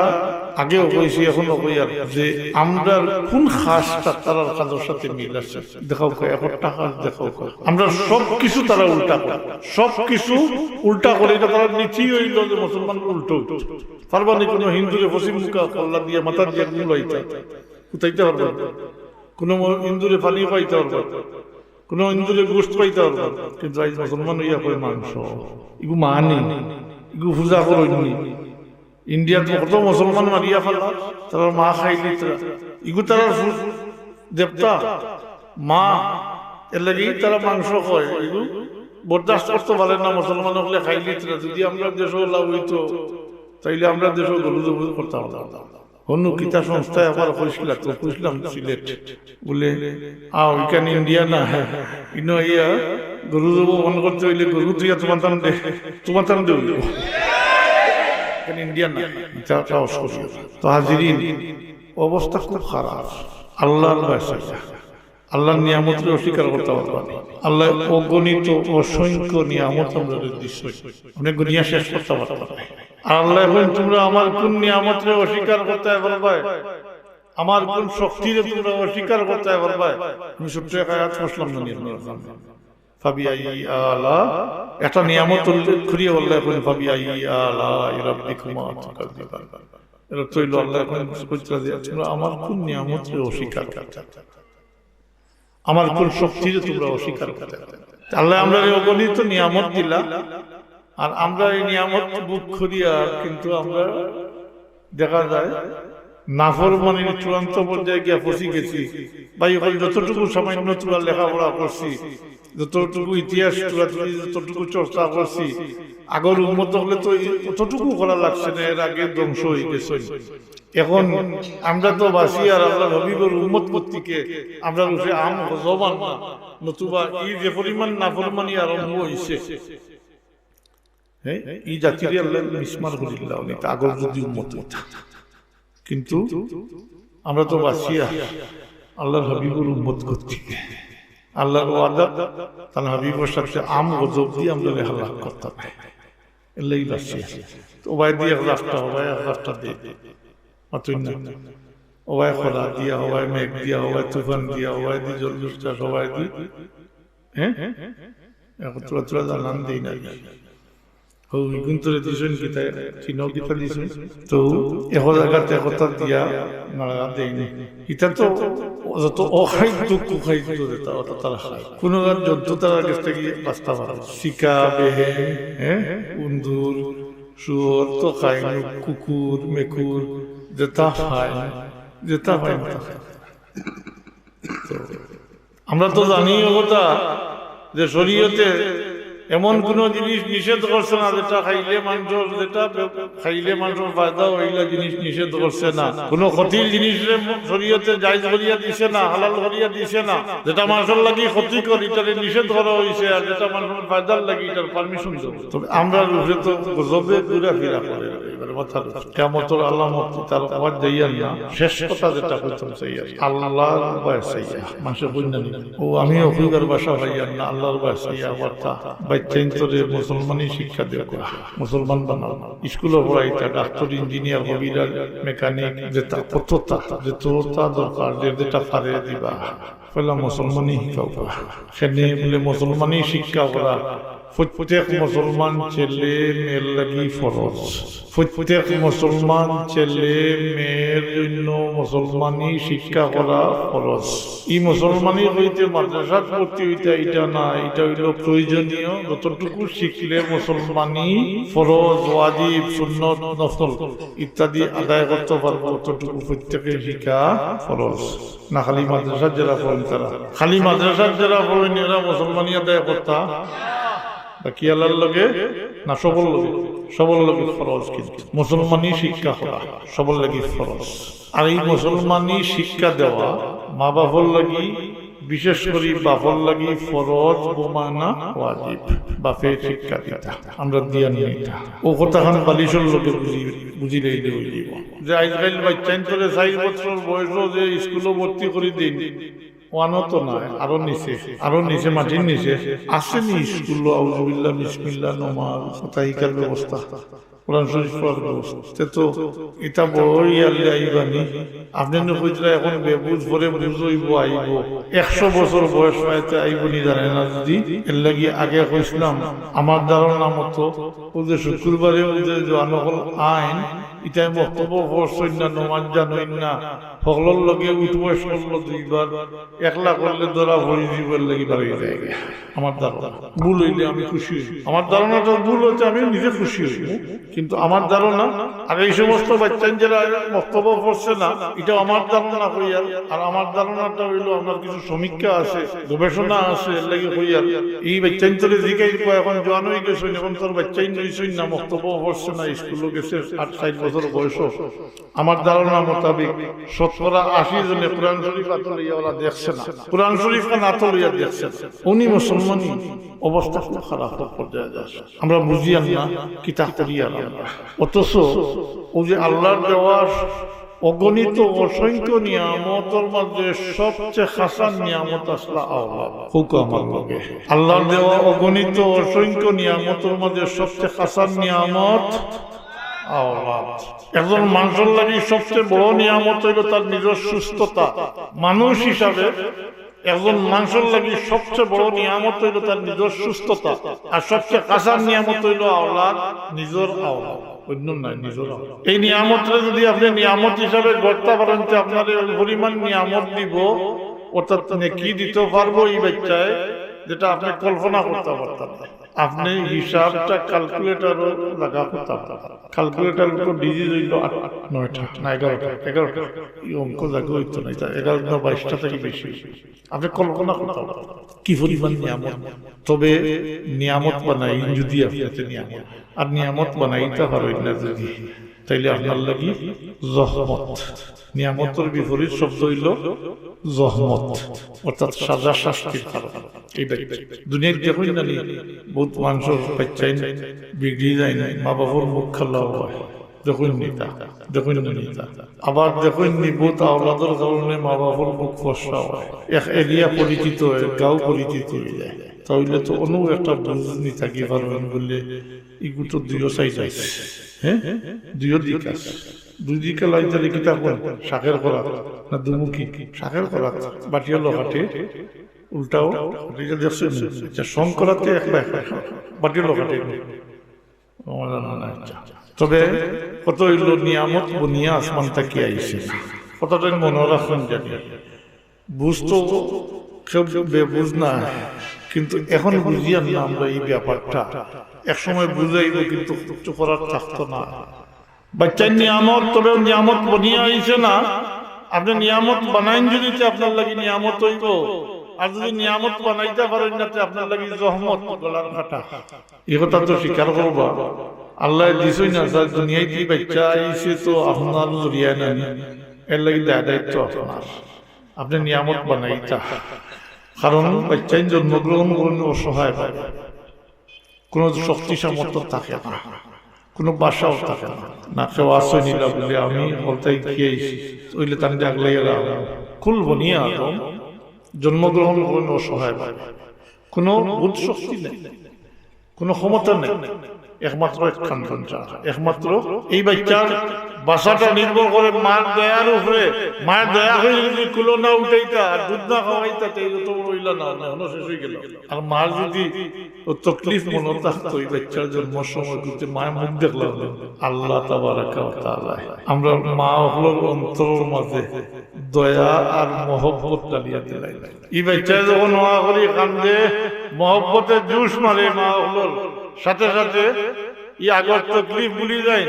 আগেও কইছি, এখনো কইয়ার যে আমরার কুন খাসটা তারার খাসর সাথে মিল আছে। দেখাও কই, একটা খাস দেখাও কই। আমরা সব কিছু তারা উল্টা করে, সব কিছু উল্টা করে। ইটা তারার নীতি অইলো যে মুসলমান উল্টো। পারবা নি কুনু হিন্দুরে পশ্চিম মুখা কল্লা দিয়া মাথা দিয়া ঘুমাইতা? ঘুমাইতা পারবা নি? কুনু ম-, হিন্দুরে পানি পাইতা পারবা নি? কুনু হিন্দুরে গোস্ত পাইতা পারবা নি? কিন্তু আইজ মুসলমান অইয়া কয় মাংস। ইগু মানি, ইগু পূজা করইন নি। ইন্ডিয়াত কত মুসলমান মারিয়া ফালা, তারার মা খাইলিতরা। ইগু তারার পু-, দেবতা, মা, এরলাগি তারা মাংস খায়। ইগু বরদাস্ত করতা পারে না মুসলমান অকলে খাইলিতরা। যদি আমরার দেশো লাউ অইতো, তাইলে আমরার দেশো গরু জবো করতা পারতাম। হনু কিতা সংস্থায় আবার কইছিলা, তো কইছিলাম সিলেট। বুলে, "আও, ইখান ইন্ডিয়া না, ইনো ইয়া, গরু জবো বন্ধ করতে অইলে গরু থুইয়া তুমার তান দে, তুমার তান দে অইবো। ইখান ইন্ডিয়া না।" ইটা সাহস করিও না। তো হাজিরিন, অবস্থা খুব খারাপ। আল্লাহর বায় চাইয়া, আল্লাহর নিয়ামতরে অস্বীকার করতা পারবা নি। আল্লাহ অগণিত অসংখ্য নিয়ামত আমরারে দিছইন, আপনে গুনিয়া শেষ করতা পারতা নায়। আর আল্লাহ কইন, "তুমরা আমার কুন নিয়ামতরে অস্বীকার করতায় পারবায়? আমার কুন শক্তিরে তুমরা অস্বীকার করতায় পারবায়?" আমি ছোট্ট এক আয়াত পড়ছিলাম না নি আপনারার সামনে? ফাবিআইয়ি আলা, একটা নিয়ামত উল্লেখ করিয়া আল্লাহ কইন, "ফাবিআইয়ি আলা রাব্বিকুমা তুকাযযিবান।" এর অর্থ অইলো আল্লাহ কইন, কইতরা যে, "তুমরা আমার কুন নিয়ামতরে অস্বীকার করতায়? আমার কুন শক্তিরে তুমরা অস্বীকার করতায়?" আল্লাহ আমরারে অগণিত নিয়ামত দিলা, আর আমরা এই নিয়ামত ভোগ করিয়া কিন্তু আমরা দেখা যায় নাফরমানির চূড়ান্ত পর্যায়ে গিয়া পৌঁছি গেছি। ভাই অকল, যতটুকু সামান্য তুরা লেখাপড়া করছি, যতটুকু ইতিহাস তুরা তুরি, যতটুকু চর্চা করছি, আগর উম্মত অকলে তো এই অতটুকু করা লাগছে না, এর আগে ধ্বংস অই গেছে। এখন আমরা তো বাঁচি আর আল্লাহর হাবিবর উম্মত কর্তৃকে আমরার উপরে আম গজব আনবা, নতুবা এই যে পরিমাণ নাফরমানি আরম্ভ অইছে, হ্যাঁ, এই জাতিরে আল্লাহ মিসমার করিলা, উনি তো আগর যদি উম্মত অইতা। কিন্তু আমরা তো বাঁচিয়া আল্লাহর হাবিবর উম্মত কর্তৃকে আল্লাহর ওয়াদা, তান হাবিবর সাথে আম গজব দিয়া আমরারে হালাক করতা নায়। এর লাগি বাঁচিয়া। তো ওবায়দি এক রাস্তা, ওবায় এক রাস্তা দে। মাতুন না। ওবায় খরা দিয়া, ওবায় মেঘ দিয়া, ওবায় তুফান দিয়া, ওবায়দি জলদস্তা, ওবায়দি, হ্যাঁ? এখন তুরা তুরা জানান দেই না। ও, ইগুন তোরে দিছইন কিতা, চিনো কিতা দিছইন? তো এখন জাগাত একতা দিয়া নাড়া দেইনি। ইটা তো যত অখাদ্য কুখাদ্য যেটা, ওটা তারা খায়। কুনু আর জন্তু তারার গেছ থাকি বাঁচতা পারে না। শিকা, বেহেন, হ্যাঁ, উন্দুর, শুয়োর তো খায়, কুকুর, মেকুর, যেটা খায়, যেটা পায় না, তা খায়। তো আমরা তো জানি ও কথা যে শরীয়তে এমন কোনো জিনিস নিষেধ করছে না যেটা খাইলে মানুষর, যেটা খাইলে মানুষর ফায়দা অইলা জিনিস নিষেধ করছে না। কোনো ক্ষতির জিনিস শরীয়তে জায়েজ করিয়া দিছে না, হালাল করিয়া দিছে না। যেটা মানুষর লাগি ক্ষতিকর, ইটারে নিষেধ করা অইছে, আর যেটা মানুষর ফায়দার লাগি, ইটার পারমিশন দেওয়া। তবে আমরার উপরে তো গজবে ঘুরাফিরা করে, এবারে মাথার উপরে। কিয়ামতর আলামত তার আওয়াজ যাইয়ার না। শেষ কথা যেটা কইতাম চাইয়ার, আল্লাহর ভয় চাইয়া। মানুষে কইন না নি? ও, আমিও কইবার ভাষা পাইয়ার না, আল্লাহর ভয় চাইয়া। বার্তা, বাচ্চাইন্তরে মুসলমানি শিক্ষা দেওয়া, মুসলমান বানাও। স্কুলো পড়াইতা, ডাক্তার, ইঞ্জিনিয়ার, কবিরাজ, মেকানিক, যেটা কতটা, যতটা দরকার, যে যেটা পারে দিবা। পয়লা মুসলমানি শিক্ষা করা। সেনে বুলে মুসলমানি শিক্ষা করা প্রত্যেক মুসলমান ছেলে মেয়ের লাগি ফরজ। প্রত্যেক মুসলমান ছেলে মেয়ের জন্য মুসলমানি শিক্ষা করা ফরজ। ই মুসলমানি অইতে মাদ্রাসাত ভর্তি অইতা ইটা না, ইটা অইলো প্রয়োজনীয়। যতটুকু শিখলে মুসলমানি ফরজ, ওয়াজিব, সুন্নত, নফল ইত্যাদি আদায় করতে পারবো, ততটুকু প্রত্যেকে শিখা ফরজ। না খালি মাদ্রাসাত যেরা পড়ইন তারা? খালি মাদ্রাসাত যেরা পড়ইন এরা মুসলমানি আদায় করতা? বাকি আল্লাহর লগে না সবর লগে? সবর লগে ফরজ, কিন্তু মুসলমানি শিক্ষা করা সবর লাগি ফরজ। আর এই মুসলমানি শিক্ষা দেওয়া মা বাপর লাগি, বিশেষ করি বাপর লাগি ফরজ, বমানা ওয়াজিব। বাপে শিক্ষা দিতা, আমরা দিয়া নিতা। ও কথাখান বালিশর লগে বুঝি, বুঝিলেই অই যাইবো। যে আইজকাইল বাচ্চাইন্তরে চাইর বছর বয়সো যে স্কুলো ভর্তি করি দিন, ওয়ানো তো নায়, আরো নিচে, আরো নিচে, মাটির নিচে। আছে নি স্কুলো আউজুবিল্লাহ, বিসমিল্লাহ, নমাজ, কথা শিখার ব্যবস্থা? কোরআন শরীফ পড়ার ব্যবস্থা। তে তো ইটা বড় ইয়ারলে আইবানি। আপনে নু কইতরা এখন বেবুঝ, পরে বুঝ অইবো, আইবো। একশো বছর বয়স অইতে আইবো নি জানে না যদি। এর লাগি আগে কইছিলাম, আমার ধারণা মতো, অউ যে শুক্রবারে অউ যে জোয়ান অকল আইন, ইটায় মক্তবো পড়ছইন না, নমাজ জানইন না, হকলর লগে উঠবস করলো দুইবার, একলা করলে ধরা পড়ি যিবার লাগি বাড়ি যায় গিয়া। আমার ধারণা ভুল অইলে আমি খুশি অই। আমার ধারণাটা ভুল অইতে আমি নিজে খুশি অই, কিন্তু আমার ধারণা। আর এই সমস্ত বাচ্চাইন যেরা মক্তবো পড়ছে না, ইটা আমার ধারণা কইয়ার। আর আমার ধারণাটা অইলো, আমার কিছু সমীক্ষা আছে, গবেষণা আছে, এর লাগি কইয়ার। এই বাচ্চাইনতরে জিগাইবা, এখন জোয়ান অই গেছইন, এখন তোর বাচ্চাইন অইছইন না, মক্তবো পড়ছে না, স্কুলো গেছে, আট, ষাইট বছর বয়স। আমার ধারণা মোতাবেক শতকরা আশি জনে কোরআন শরীফ আতো লইয়া ওলা দেখছে না, কোরআন শরীফ খান আতো লইয়া দেখছে না। উনি মুসলমানি অবস্থা খুব খারাপ পর্যায়ে যার। আমরা বুঝিয়ার না কিতা করিয়ার আমরা। অথচ অউ যে আল্লার দেওয়া অগণিত অসংখ্য নিয়ামতর মাঝে সবচেয়ে খাছা নিয়ামত আছলা আওলাদ। কউক্কা আমার লগে। আল্লার দেওয়া অগণিত অসংখ্য নিয়ামতর মাঝে সবচেয়ে খাছা নিয়ামত আওলাদ। একজন মানষর লাগি সবচেয়ে বড় নিয়ামত অইলো তার নিজর সুস্থতা। মানুষ হিসাবে একজন মানষর লাগি সবচেয়ে বড় নিয়ামত অইলো তার নিজর সুস্থতা, আর সবচেয়ে খাছা নিয়ামত অইলো আওলাদ, নিজর আওলাদ, অন্য নায়, নিজর আওলাদ। এই নিয়ামতরে যদি আপনে নিয়ামত হিসাবে গড়তা পারইন, তে আপনারে ওই পরিমাণ নিয়ামত দিবো, অর্থাৎ নেকি দিতো পারবো ই বাচ্চায়, যেটা আপনে কল্পনা করতা পারতা নায়। আপনে হিসাবটা ক্যালকুলেটরো লাগা করতা পারতা। ক্যালকুলেটর তো ডিজিট অইলো আট, নয়টা, না এগারোটা, এগারোটা। ই অঙ্ক জাগা অইতো না, ইটা এগারো না বাইশটা থাকি বেশি। আপনে কল্পনা করতা পারতা না কি পরিমাণ নিয়ামত। তবে নিয়ামত বানাইন যদি আপনে, তে নিয়ামত, আর নিয়ামত বানাইতা পারইন না যদি, তাইলে আপনার লাগি জহমত। নিয়ামতর বিপরীত শব্দ অইলো জহমত, অর্থাৎ সাজা শাস্তির কারণ। এইটা দুনিয়াত দেখইন না নি, বউত মানষর বাচ্চাইন বিগড়ি যাইন, মা বাপর মুখ কালা অয়। দেখইন নি তা, দেখইন নি তা। আবার দেখইন নি বউত আওলাদর কারণে মা বাপর মুখ ফর্সা অয়, এক এরিয়া পরিচিত অয়, গাঁও পরিচিত অই যায়। তা অইলে তো অন্য একটা বুঝ নি থাকি পারইন বুলে, ইগু তো দুইও সাইড আছে, হ্যাঁ, দুইও দিক আছে। দুই দিকে লাইন তাহলে কিতা কয়? শাকের করাত না দুমুখী? শাকের করাত। বাটিও লখাটে, উল্টাও, এটা দেখছেন? আচ্ছা, শঙ্করাতে এক বা এক, বাটিও লখাটে। আমার জানা নাই, আচ্ছা। তবে কথা অইলো, নিয়ামত বনিয়া আসমান থাকি আইছে না। কথাটা মনো রাখইন জানি। বুঝ তো কেউ বেবুঝ না, কিন্তু এখন বুঝিয়ার না আমরা ই ব্যাপারটা। এক সময় বুঝাইবো, কিন্তু কিচ্ছু করার থাকতো না। বাচ্চাইন নিয়ামত, তবে নিয়ামত বনিয়া আইছে না। আপনে নিয়ামত বানাইন যদি, তে আপনার লাগি নিয়ামত অইবো, আর যদি নিয়ামত বানাইতা পারইন না, তে আপনার লাগি জহমত, গলার কাটা। ই কথা তো স্বীকার করবা। আল্লায় দিছইন না, স্যার, দুনিয়াত বাচ্চা আইছে তো আপনার জরিয়ায় না নি, এর লাগি দায় দায়িত্ব আপনার। আপনে নিয়ামত বানাইতা, কারণ বাচ্চাইন জন্মগ্রহণ করইন অসহায় ভাবে, কোনো শক্তি সামর্থ্য থাকে না, কোনো বাসাও থাকে না, না কেউ আশ্রয় নিলা বুলে আমি হকলতায় গিয়া আইছি, অইলে তানরে আগলাইয়া রাখবো। কুল্লু বনি আদম জন্মগ্রহণ করইন অসহায় ভাবে, কোনো বোধ শক্তি নাই, কোনো ক্ষমতা নাই, একমাত্র এক কান্দন ছাড়া। একমাত্র এই বাচ্চার বাসাটা নির্ভর করে মার দয়ার উপরে। মার দয়া অইলে যদি কুলো না উঠাইতা আর দুধ না খাওয়াইতা, তে যত বড় অইলা না, না, অনো শেষ অই গেলা। আর মার যদি ও তকলিফ মনো থাকতো, এই বাচ্চার জন্মর সময় কিন্তু মায় মুখ দেখলা না। আল্লাহ তাবারাকা ওয়া তাআলা আমরার মা অকলর অন্তরর মাঝে দয়া আর মহব্বত ডালিয়া দিলাইলা। ই বাচ্চায় যখন ওয়া করি কান্দে, মহব্বতে জোশ মারে মা অকলর, সাথে সাথে ই আগর তকলিফ ভুলি যাইন,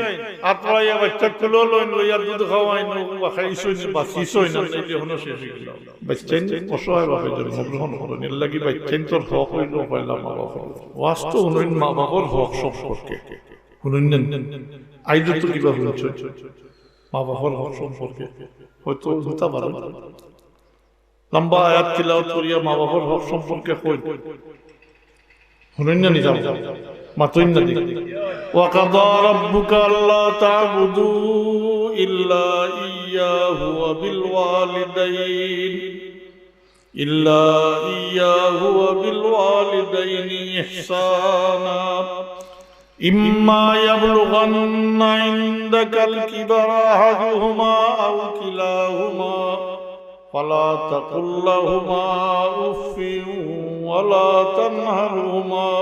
আতরাইয়া বাচ্চা কুলো লইন, লইয়া দুধ খাওয়াইন, ও খাইছইন, বাঁচিছইন, আর নাইলে অনো শেষ অই গেলা। বাচ্চাইন অসহায় ভাবে জন্মগ্রহণ করইন, এর লাগি বাচ্চাইনতর হক অইলো পয়লা মা বাপর। ওয়াজ তো হুনইন মা বাপর হক সম্পর্কে, হুনইন না? আইজ তো কিবা হুনছইন মা বাপর হক সম্পর্কে, হয়তো হুনতা পারইন। লম্বা আয়াত তিলাওয়াত করিয়া মা বাপর হক সম্পর্কে কইন। হুনইন না নি? মাতইন না নি? وقضى ربك ألا تعبدوا إلا إياه وبالوالدين إلا إياه وبالوالدين إحسانا إما يبلغن عندك الكبر أحدهما أو كلاهما فلا تقل لهما أف ولا تنهرهما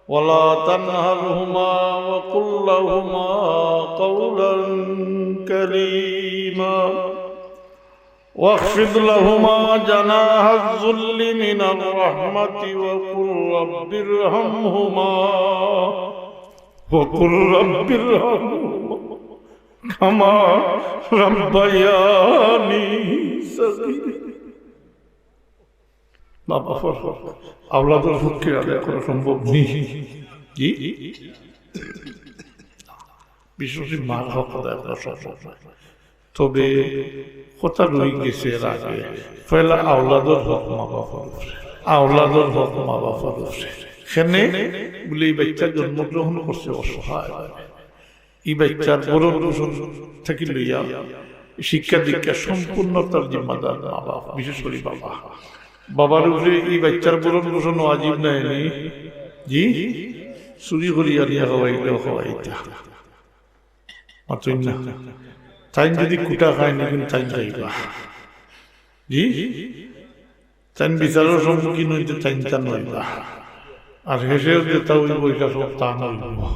ولا تنهرهما وقل لهما قولا كريما واخفض لهما جناح الذل من الرحمة وقل رب ارحمهما وقل رب ارحمهما كما ربياني صغيرا. বাবা, আওলাদর পক্ষে আদায় করা সম্ভব নেই। জি, বিশেষ করে মার হক আদায় করা সম্ভব নয়। তবে কথা রয়ে গেছে এর আগে, পয়লা আওলাদর হক মা বাবার উপরে, আওলাদর হক মা বাবার উপরে। কেনে বুলে, এই বাচ্চা জন্মগ্রহণ করছে অসহায়, এই বাচ্চার ভরণ পোষণ থাকি লইয়া শিক্ষা দীক্ষা সম্পূর্ণ তার জিম্মাদার মা বাপ, বিশেষ করে বাবা। বাবার উপরে এই বাচ্চার ভরণ পোষণ ওয়াজিব নায় নি? জি, চুরি করি আনিয়া খাওয়াইলেও খাওয়াইতা। মাতইন না। তাইন যদি কুটা খাইন, কিন্তু তাইন খাইবা। জি, তাইন বিচারর সম্মুখীন অইতে তাইন তান অইবা। আর হেষে যেতা অইবো, ইটা সব তান অইবো।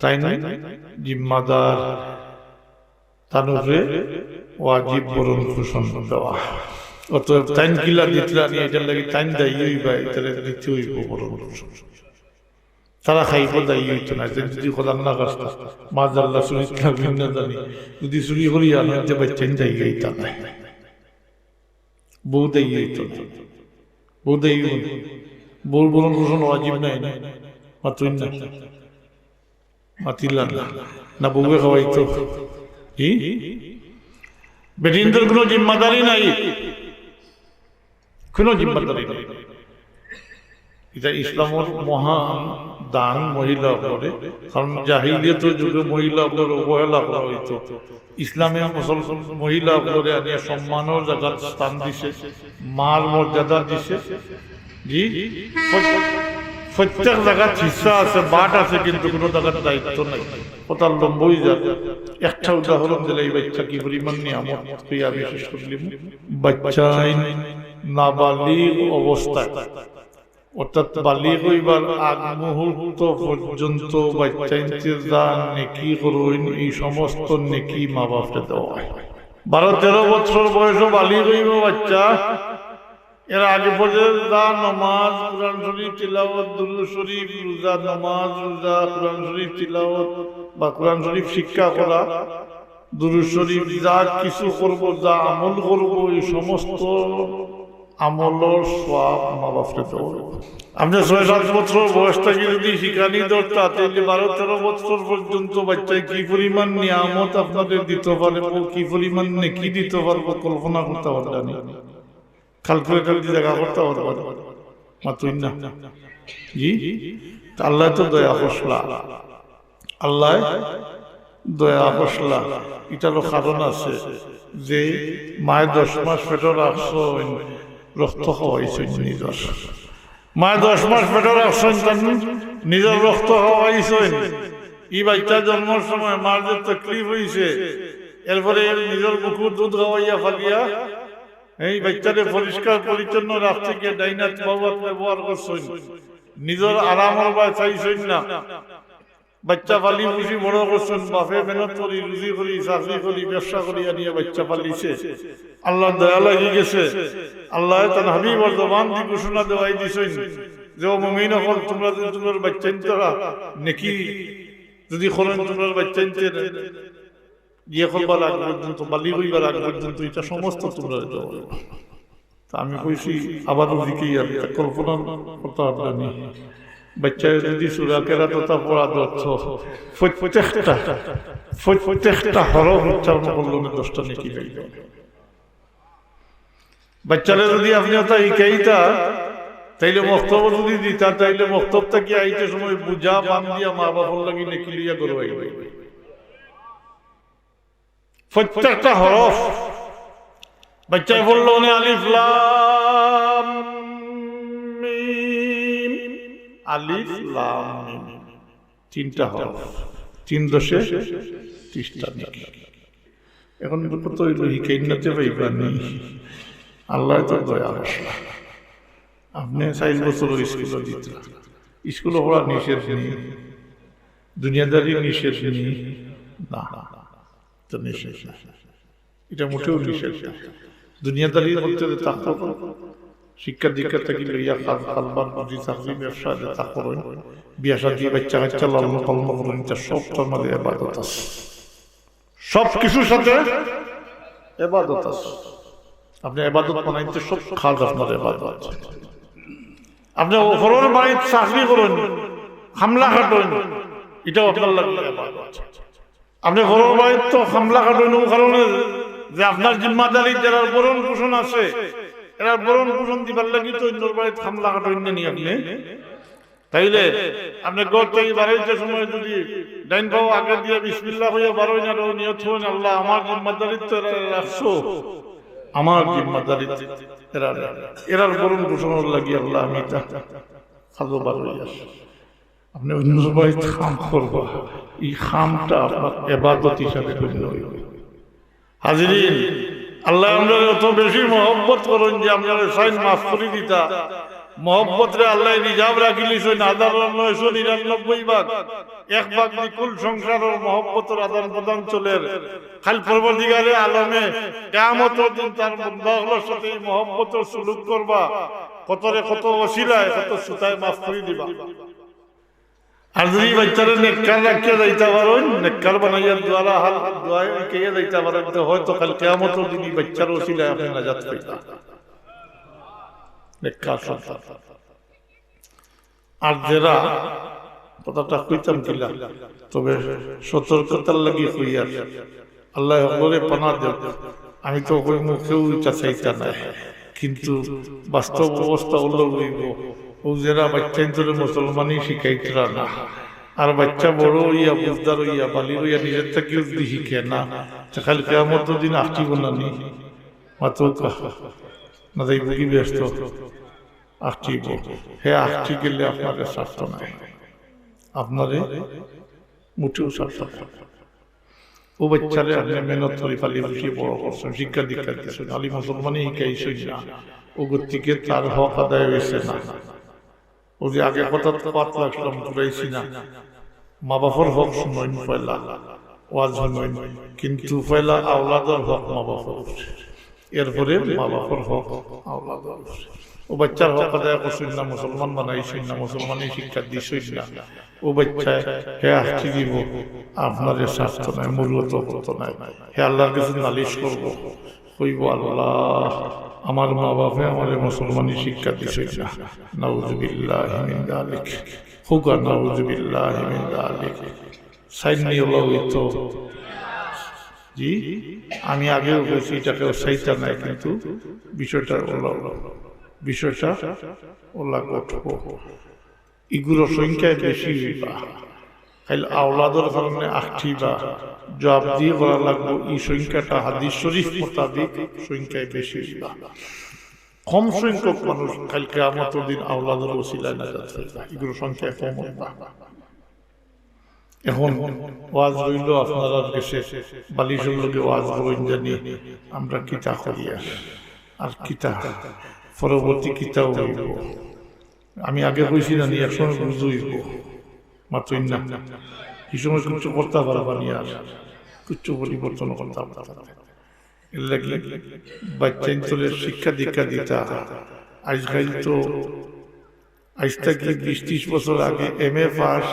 তাইন জিম্মাদার, তান উপরে ওয়াজিব ভরণ পোষণ দেওয়া। অতএব তাইন কিলা দিতরা নি, ইটার লাগি তাইন দায়ী অইবা, ইতারে দিতে অইবো ভরণ পোষণ। তারা খাইবো দায়ী অইতো না। যে যদি খোদার না খাস্তা, মাজাল্লা চুরিত লাগইন না জানি, যদি চুরি করি আনইন, তে বাচ্চাইন দায়ী অইতা নায়। বউ দায়ী অইতো না। বউ দায়ী অইতো না। বউর ভরণ পোষণ ওয়াজিব নায় নি? মাতইন না। মাতিলা না। না বউয়ে খাওয়াইতো? জি? বেটিন্তর কুনু জিম্মাদারি নাই। কুনু জিম্মাদারি নাই। ইটা ইসলামর মহান দান মহিলা অকলরে, কারণ জাহিলিয়তর যুগে মহিলা অকলরে অবহেলা করা অইতো। ইসলামে মুসলমান মহিলা অকলরে আনিয়া সম্মানর জাগাত স্থান দিছে, মার মর্যাদা দিছে। জি, প্রত-, প্রত্যেক জাগাত হিস্সা আছে, বাট আছে, কিন্তু কুনু জাগাত দায়িত্ব নাই। কথা লম্বা অইযার। একটা উদাহরণ দিলে এই বাচ্চা কি পরিমাণ নিয়ামত অইয়া আমি শেষ করিলিমু। বাচ্চাইন নাবালিগ অবস্থায়, অর্থাৎ বালিগ অইবার আগ মুহূর্ত পর্যন্ত বাচ্চাইন্তে যা নেকি করইন, এই সমস্ত নেকি মা বাপরে দেওয়া অয়। বারো তেরো বছর বয়সো বালিগ অইবো বাচ্চা, এর আগে পর্যন্ত যা নমাজ, কোরআন শরীফ তিলাওয়াত, দুরূদ শরীফ, রোজা, নমাজ, রোজা, কোরআন শরীফ তিলাওয়াত বা কোরআন শরীফ শিক্ষা করা, দুরূদ শরীফ যা কিছু করবো, যা আমল করবো, এই সমস্ত আমলর সওয়াব মা বাপরে দেওয়া অইবো। আপনে ছয় সাত বছর বয়স থাকি যদি শিখানি ধরতা, তাইলে বারো তেরো বছর পর্যন্ত বাচ্চায় কি পরিমাণ নিয়ামত আপনারে দিতো পারবো, কি পরিমাণ নেকি দিতো পারবো, কল্পনা করতা পারতা নি। Calculator দি জাগা করতা পারতা নি। মাতইন না। জি? তা আল্লায় তো দয়া করছলা। আল্লায় দয়া করছলা। ইটারও কারণ আছে যে মায়ে দশ মাস পেটো রাখছইন, রক্ত খাওয়াইছইন নিজর। মায়ে দশ মাস পেটো রাখছইন, তান নিজর রক্ত খাওয়াইছইন। ই বাচ্চা জন্মর সময় মার যে তকলিফ অইছে, এরপরে নিজর বুকু দুধ খাওয়াইয়া ফালিয়া, এই বাচ্চারে পরিষ্কার পরিচ্ছন্ন রাখতে গিয়া ডাইন আত বাউ আত ব্যবহার করছইন। নিজর আরামর বায় চাইছইন না। বাচ্চা পালি পুষি বড় করছইন, বাপে মেহনত করি, রুজি করি, চাকরি করি, ব্যবসা করি আনিয়া বাচ্চা পালিছে। আল্লার দয়া লাগি গেছে। আল্লায় তান হাবিবর জবান দি ঘোষণা দেওয়াই দিছইন যে, "ও মুমিন অকল, তুমরা যদি তুমরার বাচ্চাইন্তর নেকি যদি করইন, তুমরার বাচ্চাইন্তর ইয়ে করবার আগ পর্যন্ত, বালিগ অইবার আগ পর্যন্ত ইটা সমস্ত তুমরারে দেওয়া অইবো।" তা আমি কইছি, আবার ওদিকে ইয়ার কল্পনা করতা পারতা নি। বাচ্চায় যদি সূরা কেরাত অতা পড়া ধরতো, প্রত্যেকটা, প্রত্যেকটা হরফ উচ্চারণ করলে দশটা নেকি পাইতো। বাচ্চারে যদি আপনে অতা শিখাইতা, তাইলে মক্তবো যদি দিতা, তাইলে মক্তব থাকি আইতে সময় বুঝা বান্ধিয়া মা বাপর লাগি নেকি লইয়া ঘরো আইবা। প্রত্যেকটা হরফ। বাচ্চায় পড়লো নে আলিফ লাম মিম, আলিফ লাম মিম। তিনটা হরফ, তিন দশে ত্রিশটা নেকি। এখন কত অইল, হিকাইন না তে পাইবা নি? আল্লাহ তো দয়া করলা। আপনে চাইর বছর স্কুলো দিতরা, স্কুলো পড়া নিষেধ নি, দুনিয়াদারি নিষেধ নি? না, তো নিষেধ না। এটা মোটেও নিষেধ না। দুনিয়াদারি বলতে যে তাকওয়া, শিক্ষা দীক্ষা থাকি লইয়া কাজ কারবার, রুজি চাকরি, ব্যবসা যেতা করইন, বিয়া শাদী, বাচ্চা কাচ্চা লালন পালন করইন, ইতা সবটার মাঝে ইবাদত আছে। সব কিছুর সাথে ইবাদত আছে। আপনে ইবাদত বানাইতে সব কাজ আপনার ইবাদত। আপনে পরর বাড়িত চাকরি করইন, কামলা খাটইন, ইটাও আপনার লাগি ইবাদত। আপনে পরর বাড়িত তো কামলা খাটইন অউ কারণে যে আপনার জিম্মাদারি, যারার ভরণ পোষণ আছে, এরার ভরণ পোষণ দিবার লাগি তো অইন্যর বাড়িত কামলা খাটইন না নি আপনে? তাইলে আপনে ঘর থাকি বারইতে সময় যদি ডাইন পাও আগে দিয়া বিসমিল্লাহ কইয়া বারইন আর অউ নিয়ত করইন, "আল্লাহ, আমার জিম্মাদারিত তো এরারে রাখছো, আমার জিম্মাদারিত এরারে, এরার ভরণ পোষণর লাগি আল্লাহ আমি ইতা কাজো বারই আছি।" আপনে অইন্যর বাড়িত কাম করবা, ই কামটা আপনার ইবাদত হিসাবে গণ্য অইবো। হাজিরিন, আল্লায় আমরারে অত বেশি মহব্বত করইন যে আমরারে চাইন মাফ করি দিতা। মহব্বতরে আল্লায় রিজার্ভ রাখিলিছইন হাজারো নয়শো নিরানব্বই ভাগ। এক ভাগ দি কুল সংসারর মহব্বতর আদান প্রদান চলের। কাইল পরওয়ারদিগারে আলমে কিয়ামতর দিন তার বন্দা অকলর সাথে ই মহব্বতর সুলুক করবা। কতরে কত ওসিলায়, কত সুতায় মাফ করি দিবা। আর যদি বাচ্চারে নেককার রাখিয়া যাইতা পারইন, নেককার বানাইয়া দোয়ালা হাল, দোয়া শিখাইয়া যাইতা পারইন, তে হয়তো কাইল কিয়ামতর দিন ই বাচ্চার ওসিলায় আপনে নাজাত পাইতা। নেককার সন্তান। আর যেরা, কথাটা কইতাম কিলা, তবে সতর্কতার লাগি কইয়ার, আল্লায় হকলরে পানা দেউক। আমি তো কইমু কেউ ইতা চাইতা নায়, কিন্তু বাস্তব অবস্থা অইলো অইবো। অউ যেরা বাচ্চাইন্তরে মুসলমানি শিখাইতরা না, আর বাচ্চা বড় অইয়া, বুঝদার অইয়া, বালিগ অইয়া, নিজর থাকিও যদি শিখে না, তে কাইল কিয়ামতর দিন আখটিবো না নি? মাতউক্কা। না যাইবোগি বেহেস্তো? আখটিবো। হে আখটি গেলে আপনারে ছাড়তো নায়, আপনারে মুটেও ছাড়তো নায়। অউ বাচ্চারে আপনে মেহনত করি পালি পুষি বড় করছইন, শিক্ষা দীক্ষা দিছইন, খালি মুসলমানি শিখাইছইন না, অউ গতিকে তার হক আদায় অইছে না। অউ যে আগে কথা তো পাত লাগছিলাম, ঘুরাইছি না। মা বাপর হক হুনইন পয়লা, ওয়াজ হুনইন, কিন্তু পয়লা আওলাদর হক মা বাপর উপরে, এরপরে মা বাপর হক আওলাদর উপরে। অউ বাচ্চার হক আদায় করছইন না, মুসলমান বানাইছইন না, মুসলমানি শিক্ষা দিছইন না, অউ বাচ্চায় হে আখটি দিবো, আপনারে ছাড়তো নায়, মুরুয়াত করতো নায়, হে আল্লার গেছে নালিশ করবো, কইবো, "আল্লাহ, আমার মা বাপে আমারে মুসলমানি শিক্ষা দিছইন না।" নাউজুবিল্লাহি মিন যালিক। কউক্কা, নাউজুবিল্লাহি মিন যালিক। চাইন নি অলা অইতো? জি, আমি আগেও কইছি, ইটা কেউ চাইতা নায়, কিন্তু বিষয়টা অলা, বিষয়টা অলা ঘটবো। ইগুর সংখ্যায় বেশি অইবা। কাইল আওলাদর কারণে আখটিবা, জবাবদিহি করা লাগবো। ই সংখ্যাটা হাদিস শরীফ মোতাবিক সংখ্যায় বেশি অইবা। কম সংখ্যক মানুষ কাইল কিয়ামতর দিন আওলাদর ওসিলায় নাজাত পাইবা। ইগুর সংখ্যায় কম অইবা। এখন ওয়াজ অইলো আপনারার গেছে, বালিশর লগে ওয়াজ করইন জানি, আমরা কিতা করিয়ার, আর কিতা, পরবর্তী কিতা অইবো। আমি আগে কইছি না নি, এক সময় বুঝ অইবো, মাতইন না, ই সময় কিচ্ছু করতা পারবা নি, আর কিচ্ছু পরিবর্তন করতা পারবা না। এর লাগি বাচ্চাইন্তরে শিক্ষা দীক্ষা দিতা। আইজকাইল তো, আইজ থাকি বিশ ত্রিশ বছর আগে এম এ পাস,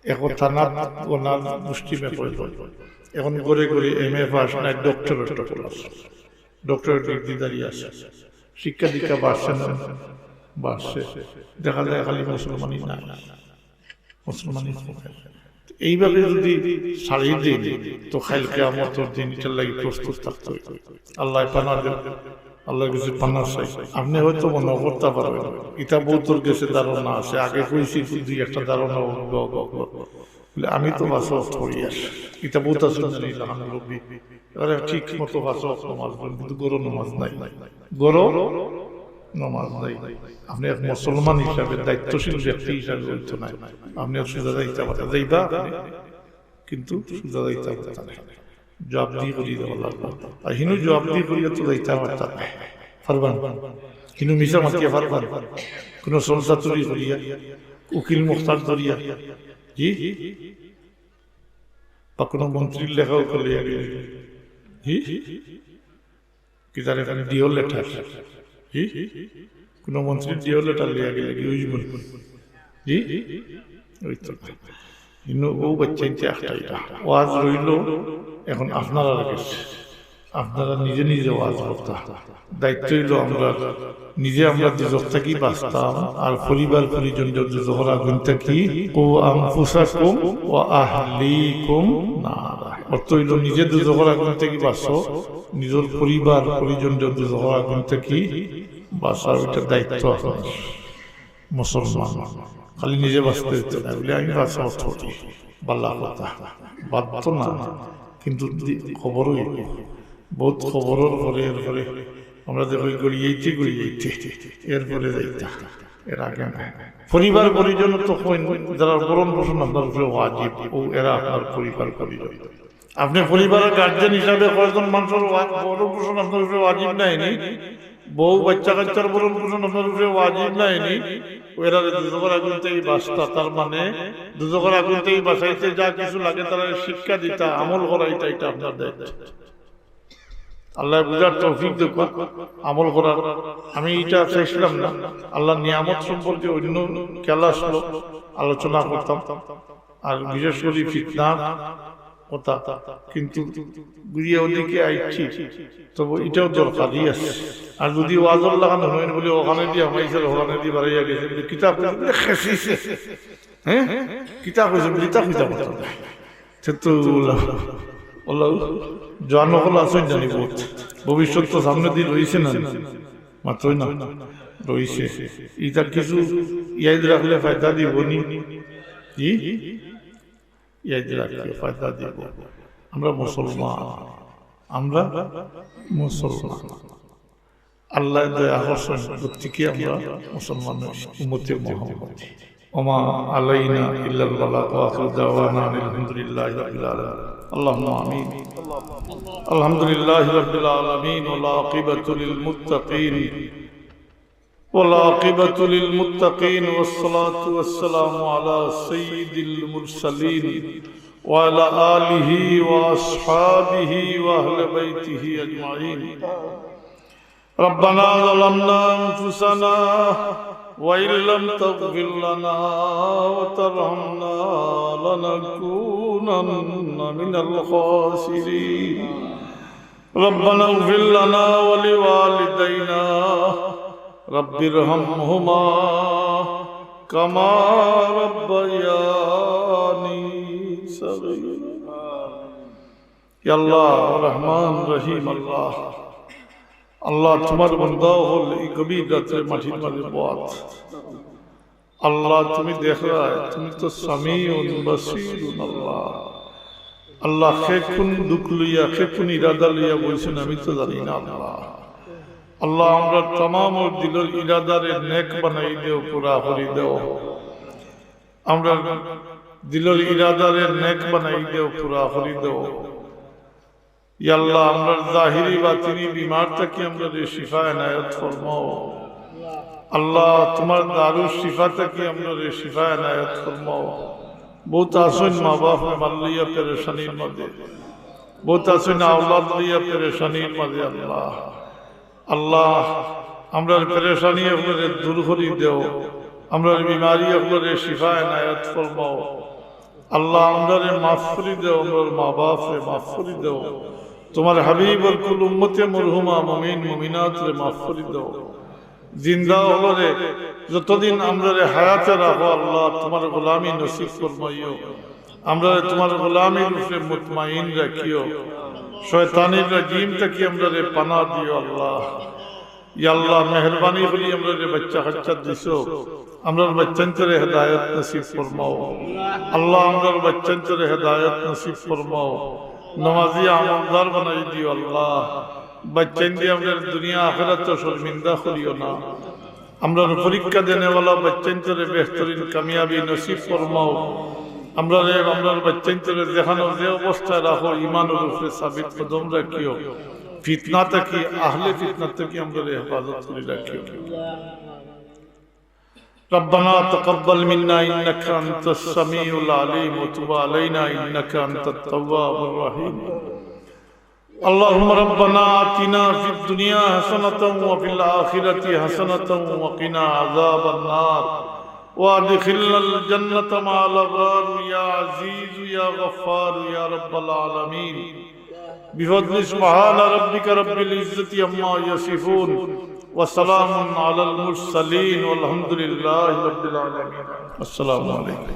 এখন থানাত ওনার মুষ্টি মেপে। এখন ঘরে ঘরে এম এ পাস নাই, ডক্টরেট আছে, ডক্টরেট ডিগ্রিধারী আছে। শিক্ষা দীক্ষা বাড়ছে না? বাড়ছে। দেখা যায় খালি মুসলমানি নাই, মুসলমানি কমে। এইভাবে যদি ছাড়ি দেই, তো কাইল কিয়ামতর দিন ইটার লাগি প্রস্তুত থাকতে অইবো। আল্লায় পানা দেন, আল্লার গেছে পানা চাই। আপনে হয়তো মনো করতা পারইন, ইটা বউতর গেছে ধারণা আছে, আগে কইছি দুই একটা ধারণা অইবো, অইবো, অইবো। বলে, "আমি তো পাঁচ ওয়াক্ত পড়ি আর ইটা বউত আছে না নি, লাখান মুরব্বি, এবারে ঠিক মতো পাঁচ ওয়াক্ত নামাজ পড়ইন, কিন্তু ঘরো নামাজ নাই।" ঘরো নমাজ নাই। আপনে এক মুসলমান হিসাবে, দায়িত্বশীল ব্যক্তি হিসাবে অইতো নায়। আপনে সুজা যাইতা পারতা, যাইবা আপনে, কিন্তু সুজা যাইতা পারতা নায়। জবাবদিহি করি যাওয়া লাগবো। আর হিনু জবাবদিহি করিয়া তো যাইতা পারতা নায়। পারবা নি? হিনু মিছা মাতিয়া পারবা নি? কুনু সলসা চুরি করিয়া, উকিল মুখতার করিয়া, জি? বা কুনু মন্ত্রীর লেখা উকি লইয়া গেলে, জি? কিতারে খালি ডিও লেটার, জি? কুনু মন্ত্রীর ডিও লেটার লইয়া গেলে কি অইবো? জি? অইতো না। ইনো অউ বাচ্চাইন্তে একটা ইটা। ওয়াজ রইলো এখন আপনারার গেছে। আপনারা নিজে নিজে ওয়াজ করতা। দায়িত্ব অইলো আমরা নিজে আমরা দুজখ থাকি বাঁচতাম, আর পরিবার পরিজনরে দুজখর আগুন থাকি, কু আনফুসাকুম ওয়া আহলিকুম নারা। অর্থ অইলো নিজে দুজখর আগুন থাকি বাঁচো, নিজর পরিবার পরিজনরে দুজখর আগুন থাকি বাঁচাও, ইটা দায়িত্ব আপনার। মুসলমান খালি নিজে বাঁচতে দিত না, বলে আমি বাঁচা অর্থ করি, বালা কথা, বাধ্য না, কিন্তু দি-, খবরও অইবো। বহুত খবরর পরে, এরপরে আমরা দেখি গড়িয়াইতে গড়িয়াইতে এরপরে যাইতা, এর আগে না। পরিবার পরিজন তো কইন, যারা ভরণ পোষণ আপনার উপরে ওয়াজিব, ও এরা আপনার পরিবার পরিজন। আপনে পরিবারর গার্জিয়ান হিসাবে কয়জন মানষর ওয়া-, ভরণ পোষণ আপনার উপরে ওয়াজিব নায় নি? বউ বাচ্চা কাচ্চার ভরণ পোষণ আপনার উপরে ওয়াজিব নায় নি? এরারে দুজখর আগুন থাকি বাঁচতা, তার মানে দুজখর আগুন থাকি বাঁচাইতে যা কিছু লাগে তারারে শিক্ষা দিতা, আমল করাইতা, ইটা আপনার দায়িত্ব। আল্লায় বুঝার তৌফিক দেউক্কা, আমল করার। আমি ইটা চাইছিলাম না, আল্লার নিয়ামত সম্পর্কে অন্য ক্লাস অইলো আলোচনা করতাম, আর বিশেষ করি ফিতনার কথা, কিন্তু ঘুরিয়া ওদিকে আইছি, তবে ইটাও দরকারি আছে। আর যদি ওয়াজর লাখান হুনইন বলে ওখানেদি হামাইছে, ওখানেদি বাড়াইয়া গেছে, বলে কিতা কইছে, বলে খেসিছে, হ্যাঁ, কিতা কইছে, বলে ইতা কিতা কথা। সে তো আল্লাহ, আল্লাহ, জোয়ান অকল আছইন জানি বহুত, ভবিষ্যৎ তো সামনেদি রইছে না, মাত্রই না রইছে। ইটা কিছু ইয়াদ রাখলে ফায়দা দিবো নি? জি, ইয়াদ রাখলে ফায়দা দিবো। আমরা মুসলমান, আমরা মুসলমান। আল্লায় দয়া করছইন, প্রত্যেকে আমরা মুসলমান, উম্মতে মুহাম্মদী। ওমা আলাইনা ইল্লাল বালাগ, ওয়া আখিরু দাওয়ানা আনিল হামদুলিল্লাহি রাব্বিল আলামিন। আল্লাহুম্মা আমিন। আলহামদুলিল্লাহি রাব্বিল আলামিন, ওয়াল আকিবাতু লিল মুত্তাকিন, ওয়াল আকিবাতু লিল মুত্তাকিন, ওয়াস সালাতু ওয়াস সালামু আলা সাইয়্যিদিল মুরসালিন, ওয়া আলা আলিহি ওয়া আসহাবিহি ওয়া আহলি বাইতিহি আজমাইন। ربنا ظلمنا أنفسنا وإن لم تغفر لنا وترحمنا لنكونن من الخاسرين. ربنا اغفر لنا ولوالدينا رب ارحمهما كما ربياني صغيرا. ইয়া আল্লাহ, রহমান রহিম আল্লাহ, আল্লাহ, তুমার বান্দা অকল এই গভীর রাত্রে মাটির মাঝে বওয়াত। আল্লাহ, তুমি দেখরায়, তুমি তো সামিউন বাসিরুন আল্লাহ। আল্লাহ, কে কুন দুখ লইয়া, কে কুন ইরাদা লইয়া বইছইন, আমি তো জানি না আল্লাহ। আল্লাহ, আমরার তামামর দিলর ইরাদারে নেক বানাই দেও, পুরা করি দেও। আমরার দিলর ইরাদারে নেক বানাই দেও, পুরা করি দেও। ইয়া আল্লাহ, আমরার জাহিরি বাতিনি বিমার থাকি আমরারে শিফা এনায়েত ফরমাও। আল্লাহ, তুমার দারুশ শিফা থাকি আমরারে শিফা এনায়েত ফরমাও। বহুত আছইন মা বাপ বেমার লইয়া পেরেশানির মাঝে, বহুত আছইন আওলাদ লইয়া পেরেশানির মাঝে। আল্লাহ, আল্লাহ, আমরার পেরেশানি অকলরে দূর করি দেও, আমরার বিমারি অকলরে শিফা এনায়েত ফরমাও। আল্লাহ, আমরারে মাফ করি দেও, আমরার মা বাপরে মাফ করি দেও, তুমার হাবিবর কুল উম্মতে মরহুমা মুমিন মুমিনাতরে মাফ করি দেও। জিন্দা অকলরে যতদিন আমরারে হায়াতে রাখো আল্লাহ, তুমার গোলামি নসিব ফরমাইও। আমরারে তুমার গোলামির উপরে মুতমাইন রাখিও, শয়তানির রাজিম থাকি আমরারে পানা দিও আল্লাহ। ইয়া আল্লাহ, মেহেরবানি করি আমরারে বাচ্চা কাচ্চা দিছো, আমরার বাচ্চাইন্তরে হেদায়েত নসিব ফরমাও। আল্লাহ, আমরার বাচ্চাইন্তরে হেদায়েত নসিব ফরমাও, নমাজি আমলদার বানাই দিও আল্লাহ। বাচ্চাইন দিয়া আমরার দুনিয়া আখেরাত শর্মিন্দা করিও না। আমরার পরীক্ষা দেনেওয়ালা বাচ্চাইন্তরে বেহতরিন কামিয়াবি নসিব ফরমাও। আমরারে, আমরার বাচ্চাইন্তরে যেখানো যে অবস্থায় রাখো, ইমানর উপরে সাবিত কদম রাখিও। ফিতনা থাকি, আহলে ফিতনা থাকি আমরারে হেফাজত করি রাখিও। ربنا تقبل منا إنك أنت السميع العليم وتب علينا إنك أنت التواب الرحيم. اللهم ربنا آتنا في الدنيا حسنة وفي الآخرة حسنة وقنا عذاب النار وأدخلنا الجنة مع الأبرار يا عزيز يا غفار يا رب العالمين. بفضل سبحان ربك رب العزة عما يصفون وسلام على المرسلين والحمد لله رب العالمين. السلام عليكم.